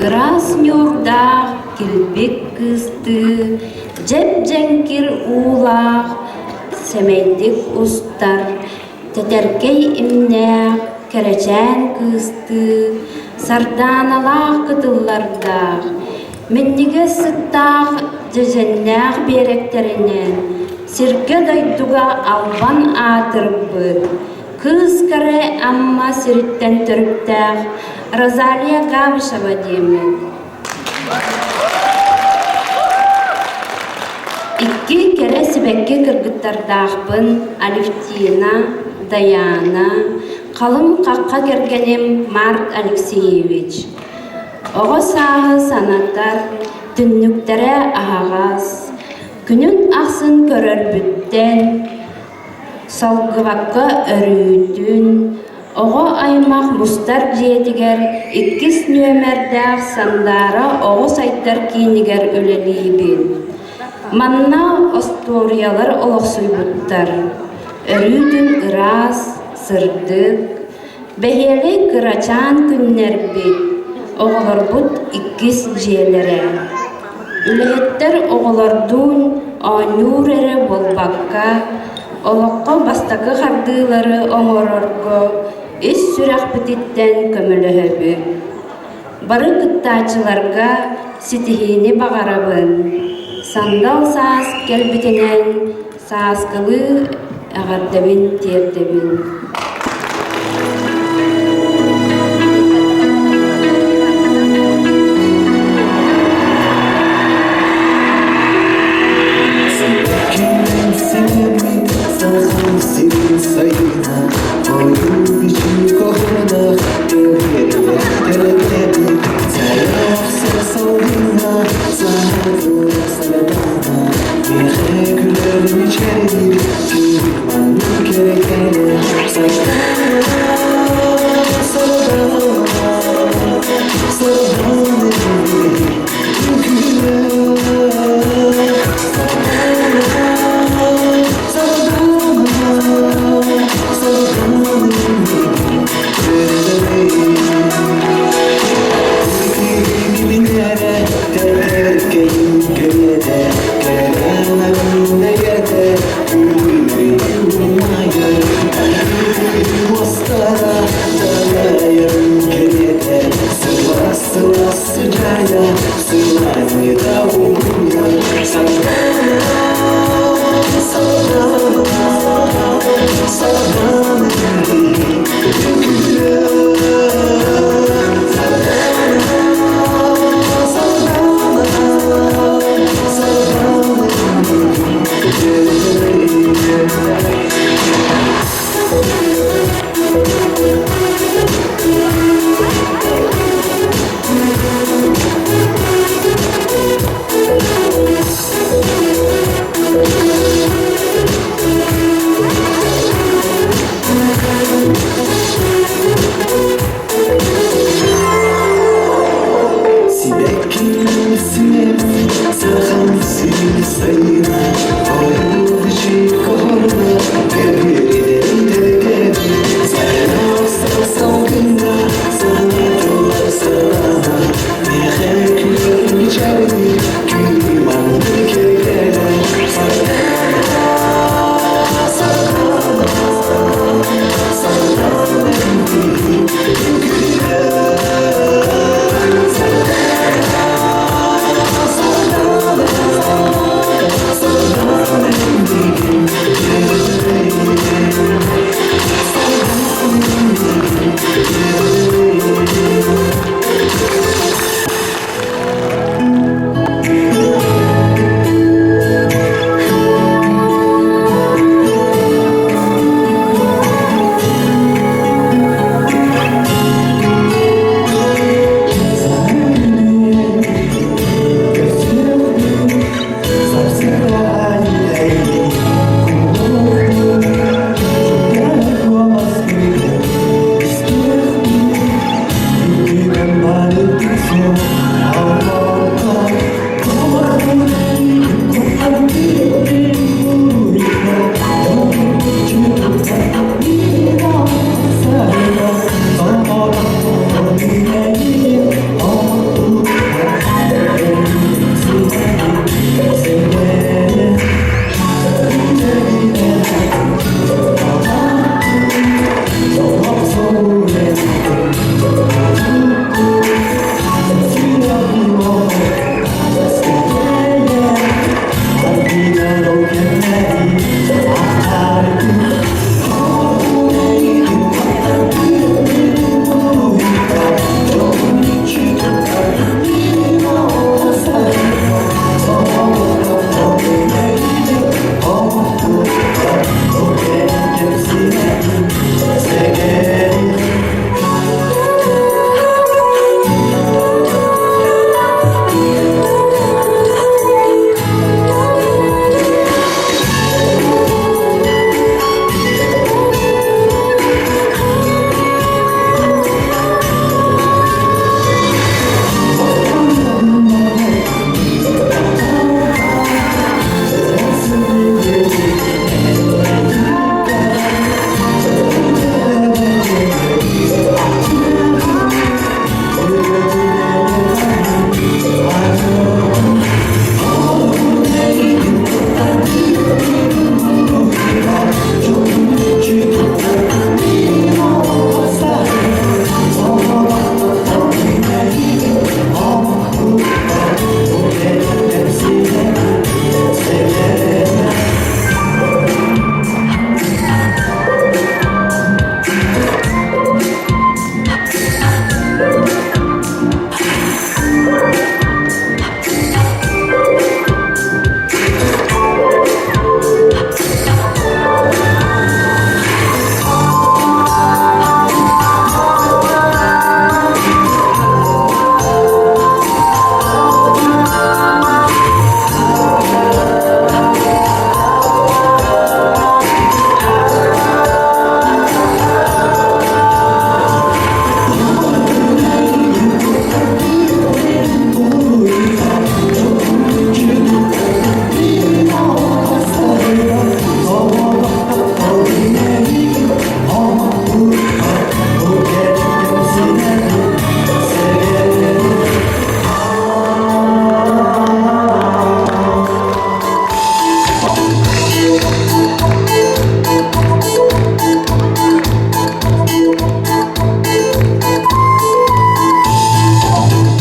Ыраас ньуурдаах килбик кыыстыы, дьэп-дьэҥкир уулаах, сэмэйдик устар, тэтэркэй имнээх кэрэчээн кыыстыы, сардааналаах кытыллардаах, минньигэс сыттаах дьэдьэннээх биэрэктэринэн сиргэ-дойдуга албан аатырбыт Кыыс Кэрэ Амма сириттэн төрүттээх Розалия Габышева диэммин. Икки кэрэ сибэкки кыргыттардаахпын Алевтина, Даяна, халыҥ хахха кэргэним Марк Алексеевич. Оҕо сааһы санатар, түннүктэрэ аһаҕас, күнүн ахсын көрөрбүттэн, Салгыбакка өрүүтүн, оҕо аймах мустар дьиэтигэр иккис нүөмэрдээх Сандаара оҕо сайдар киинигэр үлэлиибин. Манна остуоруйалар олохсуйбуттар. Өрүүтүн ыраас, сырдык, бэһиэлэй кырачаан күннэрбит, оҕолорбут иккис дьиэлэрэ. Үлэһиттэр оҕолордуун оонньуур эрэ буолбакка, олоххо бастакы хардыылары оҥорорго ис сүрэхпититтэн көмөлөһөбүт. Бары кыттааччыларга ситиһиини баҕарабын. Сандал саас кэлбитинэн сааскылыы эҕэрдэбин тиэрдэбин. Сэгэрим.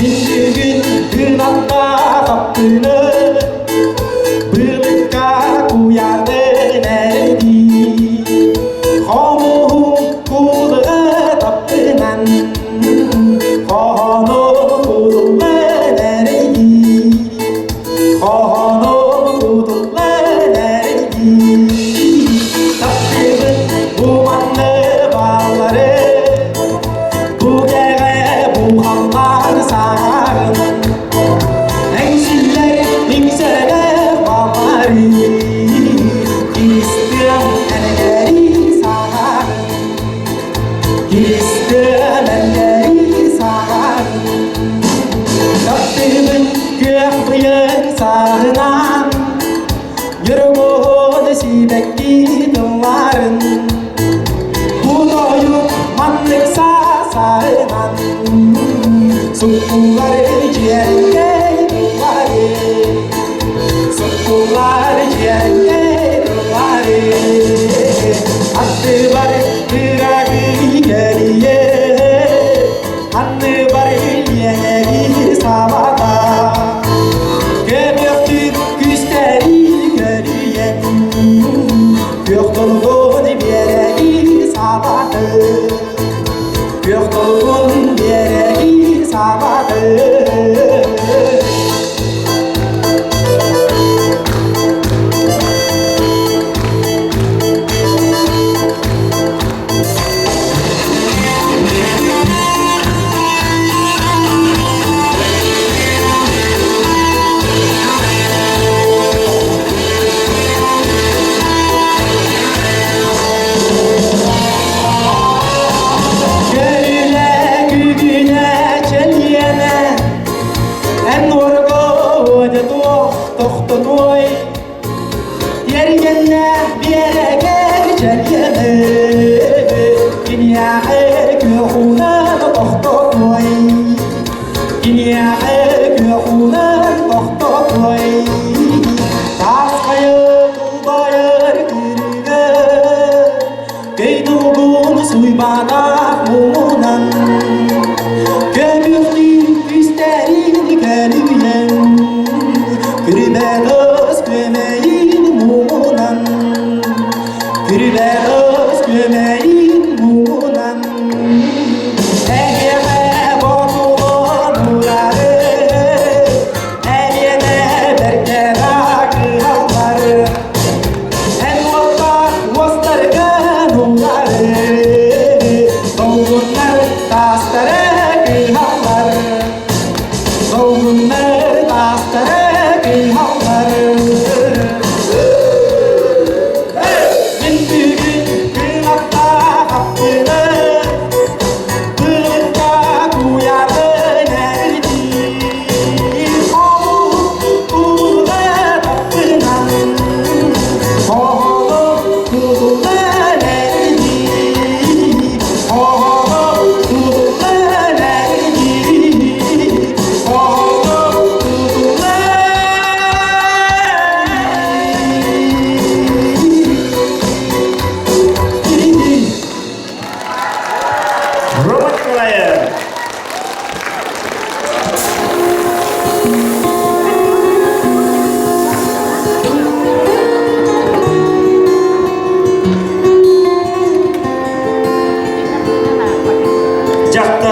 Бүгүн күн аттаах Былыкка куйарды эрэдии Хомуһун куулуга таптынан Хоһону кутуллан эрэдии Хоһону кутуллан эрэдии Таптыыбын бу манны бааллары Бу кэҕэ бу халлаан саҥарын Эҥсиллэр иҥсэлэр баҕары Кистиэм элэри саҕарын Кистиэм элэри саҕарын Таптыыбын күөх быйаҥ сааһынан Ньургуһун сибэкки тылларын Бу тойук маннык саасарынан Суккулар дьиэркэй тыллары Суккулар дьиэркэй тыллары Аттыбар кырагый кэлиэ Анныбар илиэнэри сабата Көмөхтүр күстэри көлүйэн Күөх толугун биэрэги сабаты Күөх толугун биэрэги сабаты. Көлүлэ күгүнэ чэлиэнэ Эн уоргуода туох тохтотуой Тиэргэннэ биэрэгэр чэлиэнэ Киниэхэ күөх уунан тохтотуой Киниэхэ күөх уунан тохтотуой Таас хайа тулбайар күрүгэ Көйдугун суйбатах муҥунан Көмүктүү күстэрин көлүйэн Күрүбэ кыз күөмэйин муҥунан Күрүбэ кыз күөмэйин муҥунан Эһиэхэ ботулун урары Элиэнэ бэркэ кыһаллары Эн уоттаах уостаргын улары.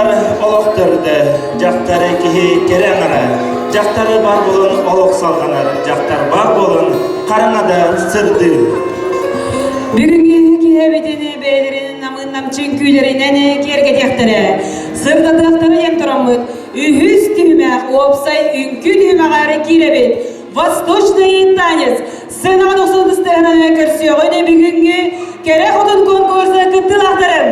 Дьахтар олох төрдө, дьахтары киһи кэрэ аҥара, дьахтары бар буолан олох салҕанар, дьахтар бар буолан хараҥа да сырдыыр. Бүгүҥҥү киһибитин бэйэлэрин намыын намчын күүлэринэн киэргэтиэхтэрэ, сырдатыахтара диэн тураммыт үһүс түһүмэх уопсай үҥкүү түһүмэҕэр киирэбит. Восточный танец сценаҕа тохсун ыстыһынан көрсүөҕүн бүгүҥҥү кэрэ хотун конкурса кыттыылаахтарын.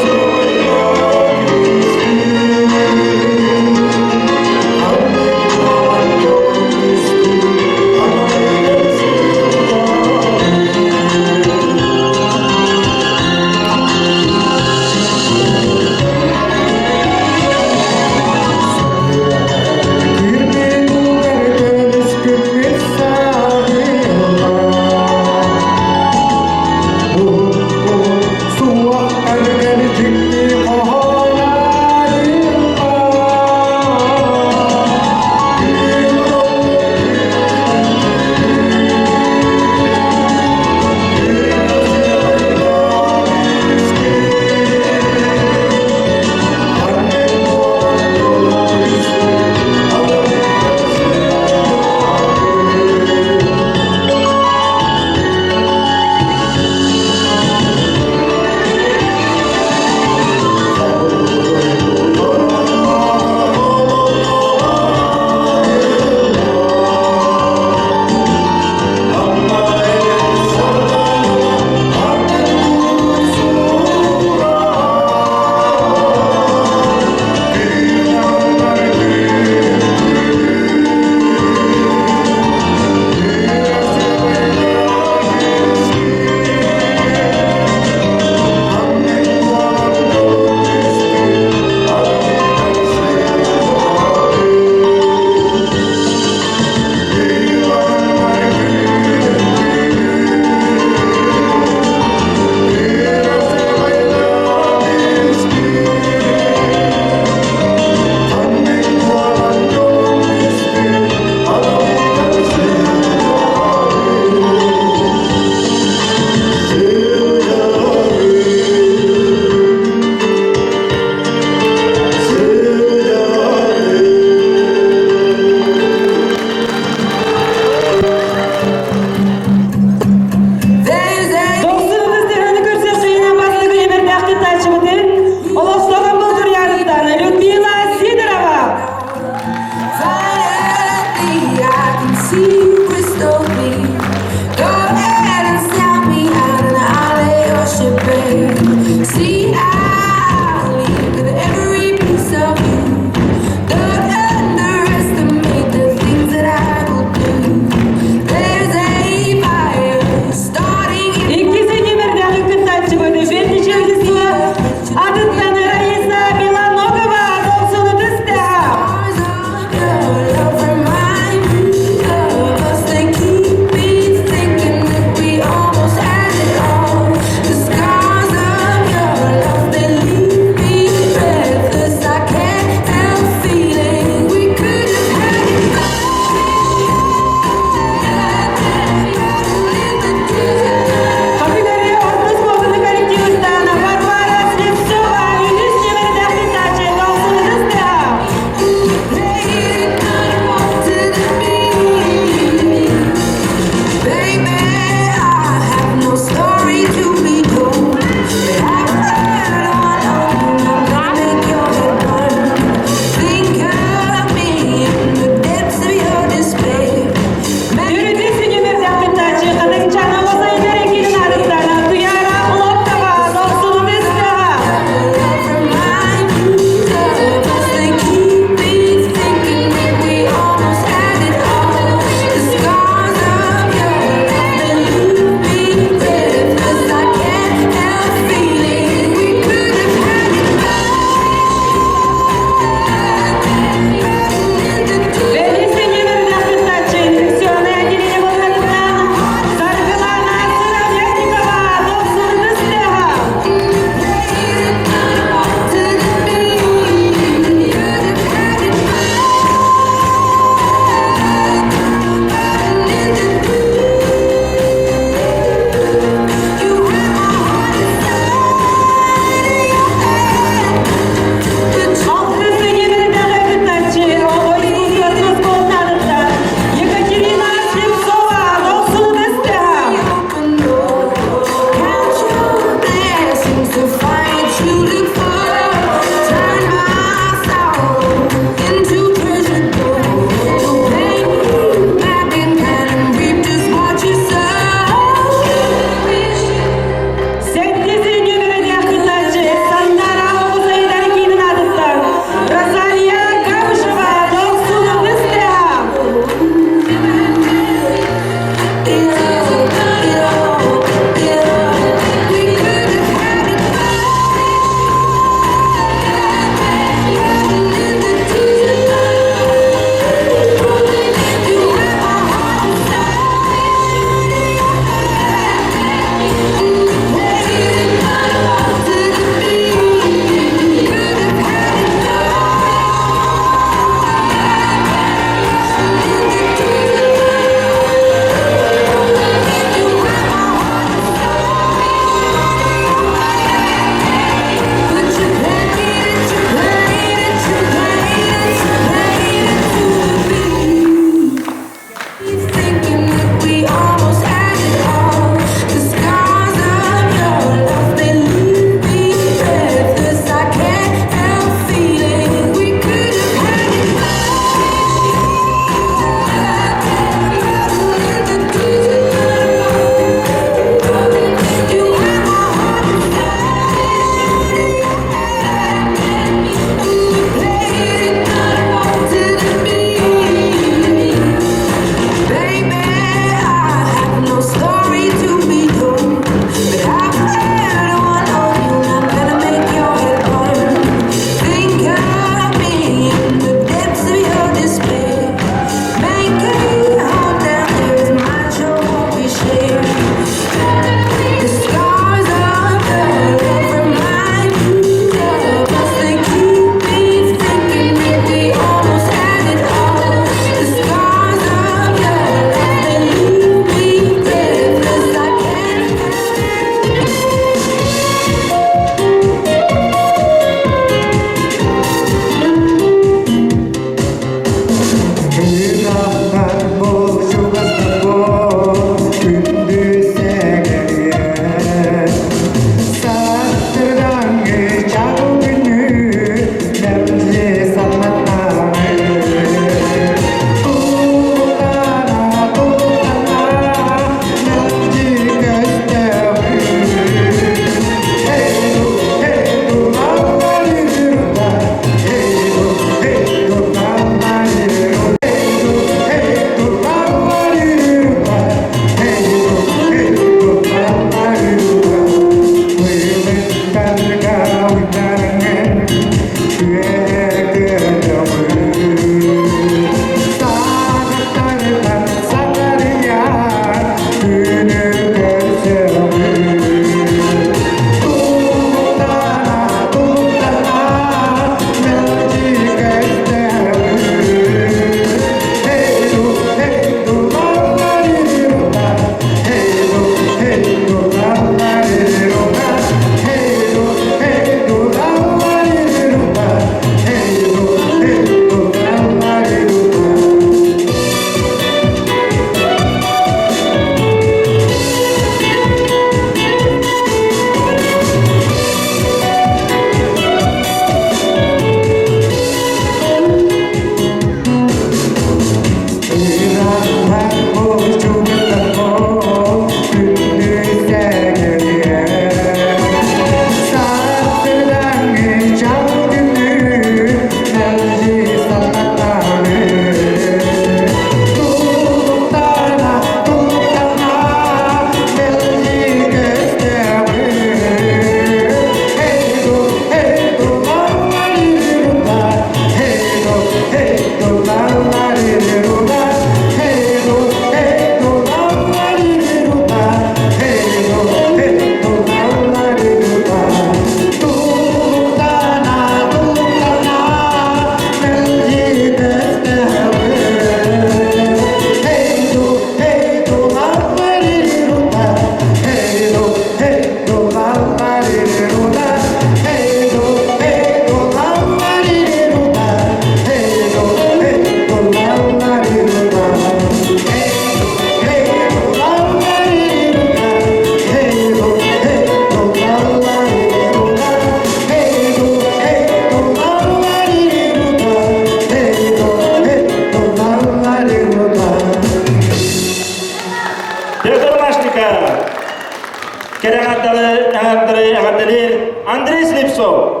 Слепцов.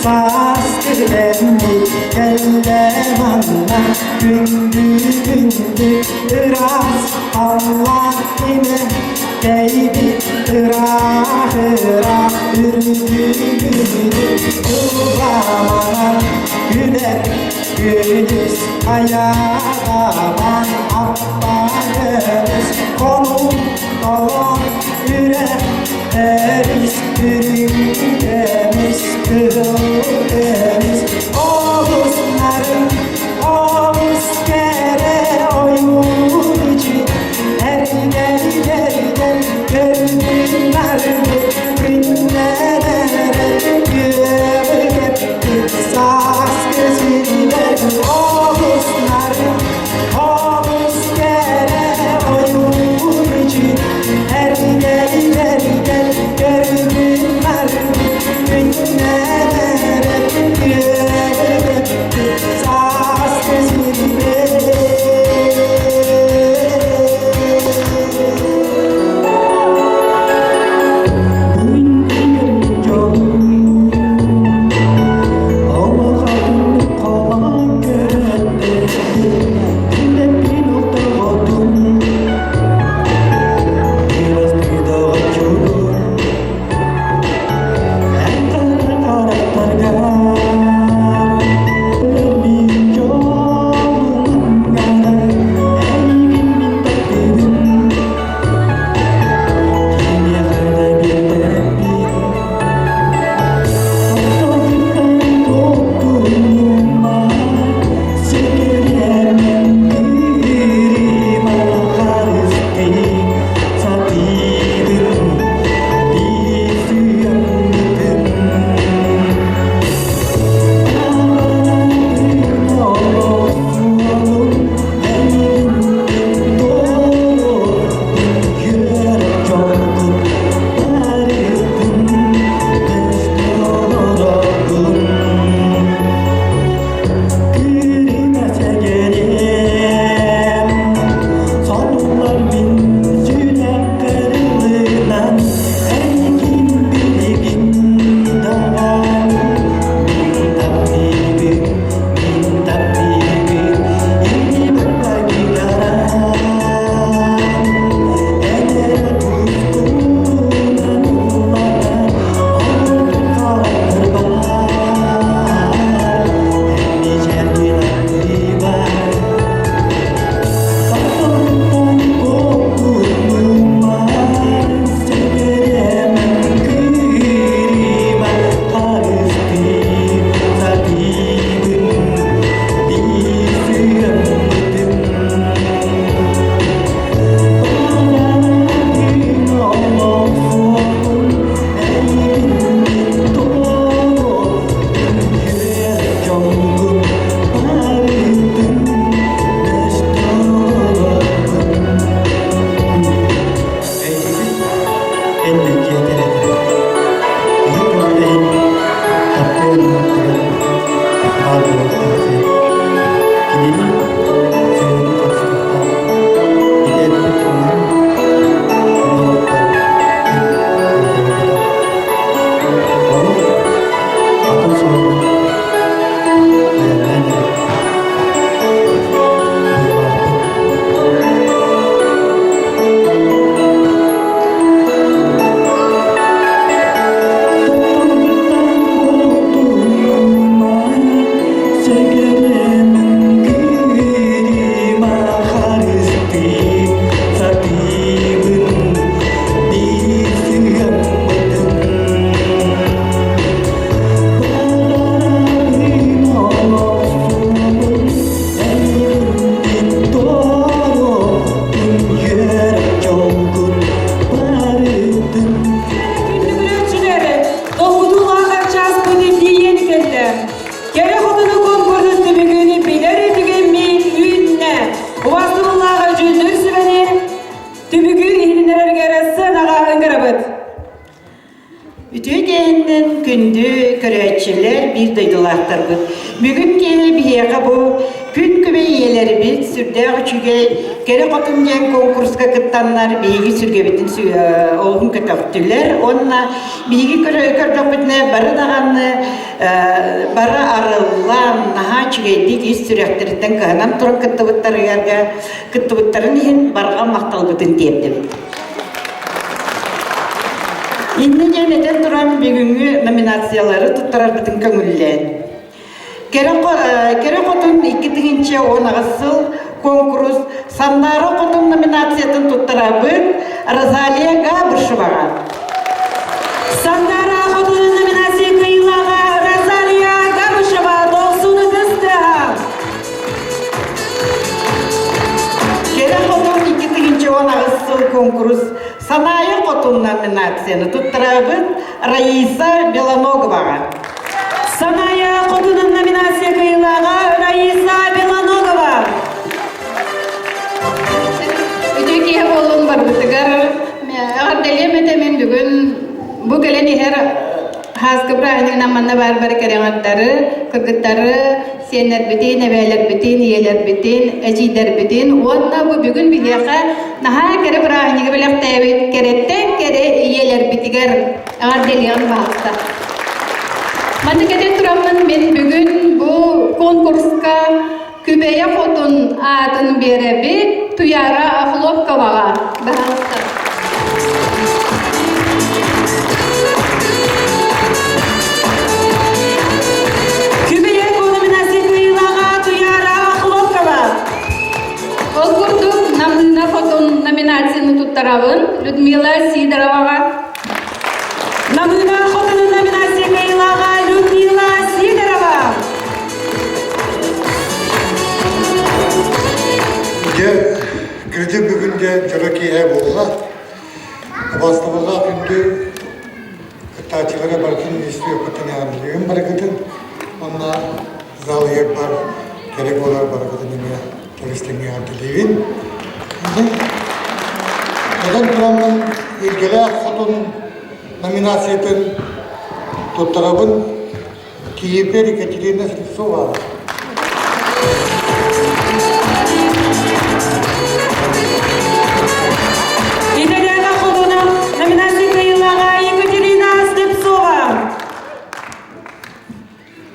Сааскы кэммит кэллэ манна Күндү күндү ыраас халлаан имэ Тэйбит ыраах ыраах үрдүгүнү Кылбааманан күлэр күнүс хайаатаман аппа көмүс Хонуу толон үрэх Эрис үрүҥ көмүс кыһыл көмүс Олус нарын олус кэрэ ойуун ичи Эргэл эргэл көрдүн нарыны күннэнэрэ күөҕү кэппит сааскы сирбэр олус нарын олус кэрэ ойуун ичи Эргэл эргэл көрдүн нарыны күннэнэрэ күөҕү кэппит сааскы сирбэр. Үтүө киэһэннэн күндү көрөөччүлэр, биир дойдулаахтарбыт. Бүгүн киэһэ биһиэхэ бу күн күбэй ийэлэрбит сүрдээх үчүгэй Кэрэ хотун диэн конкурска кыттаннар биһиги сүргэбитин олуһун көтөхтүлэр уонна биһиги көрдөхпүтүнэ бары даҕаны бары арыллан наһаа үчүгэйдик ис сүрэхтэриттэн кыһанан туран кыттыбыттарыгар кыттыбыттарын иһин барҕа махталбытын тиэрдэбит. Иннэ диэн этэн туран бүгүҥҥү номинациялары туттарарбытын көҥүллээн. Кэрэ хотун 2018 сыл конкурс Сандаара хотун номинациятын туттарабыт Розалия Габышеваҕа. Сандаара хотун номинация кыайыылааҕа Розалия Габышева Долсуну тыаһа. Кэрэ хотун 2018 сыл конкурс Санаайа хотун номинацияны туттарабыт Раиса Белоноговаҕа. Санаайа хотунун номинация кыайыылааҕа Раиса Белоногова. Үтүө киһи буолуон барбытыгар эҕэрдэлиэм этэ мин бүгүн бу кэлэн иһэр Хааскы бырааһынньыгынан манна баар бары кэрэҥэрдары, кыргыттары, сиэннэрбитин, эбээлэрбитин, ийэлэрбитин, эдьиийдэрбитин уонна бу бүгүн биһиэхэ наһаа кэрэ бырааһынньыгы бэлэхтээбит кэрэттэн кэрэ ийэлэрбитигэр эҕэрдэлиэҕин баҕаста. Манна кэтэн тураммын мин бүгүн бу конкурска Күбэйэ Хотун аатын биэрэбит Туяра Охлопковаҕа. Баһаалыста. Күбэйэ номинация кыайыылааҕа Туяра Охлопкова. Ол курдук Намыына Хотун номинацияны туттарабын Людмила Сидороваҕа. Намыына Хотун номинация кыайыылааҕа Людмила Сидорова. Дьэ, кырдьык бүгүн дьэ дьоро киэһэ буолла. Убаастабыллаах күндү кыттааччылары барытын истиэхпиттэн эҕэрдэлиибин барыгытын. Уонна зал иһэр бар кэрэ буолар барыгытын эмиэ тэбис-тэҥҥэ эҕэрдэлиибин. Этэн тураммын Илгэлээх Хотун номинациятын туттарабын Киевпер Екатерина Слепцова. Илэлээҕэ хотуна номинация кыайыылааҕа Екатерина Слепцова.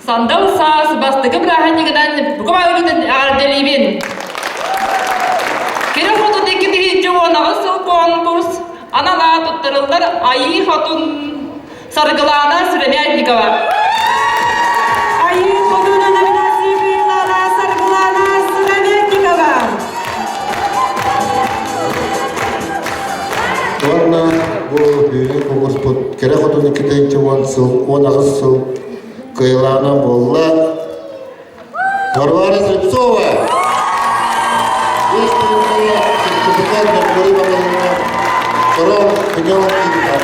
Сандал саас бастакы бырааһынньыгынан бука баарыгытын эҕэрдэлиибин. Кэрэ хотун 2018 сыл конкурс анал аат туттарыллар Айыы Хотун Саргылаана Сыромятникова. Айыы Хотуна номинация кыайыылааҕа Саргылаана Сыромятникова. Уонна бу бүгүҥҥү конкурспут Кэрэ Хотун 2010 сыл 18 сыл кыайыылааҕынан буолла Варвара Слепцова! Биэс тыһыынчалаах сертификат Меркурий маҕаһыыҥҥа Корон Пенёв киирбит.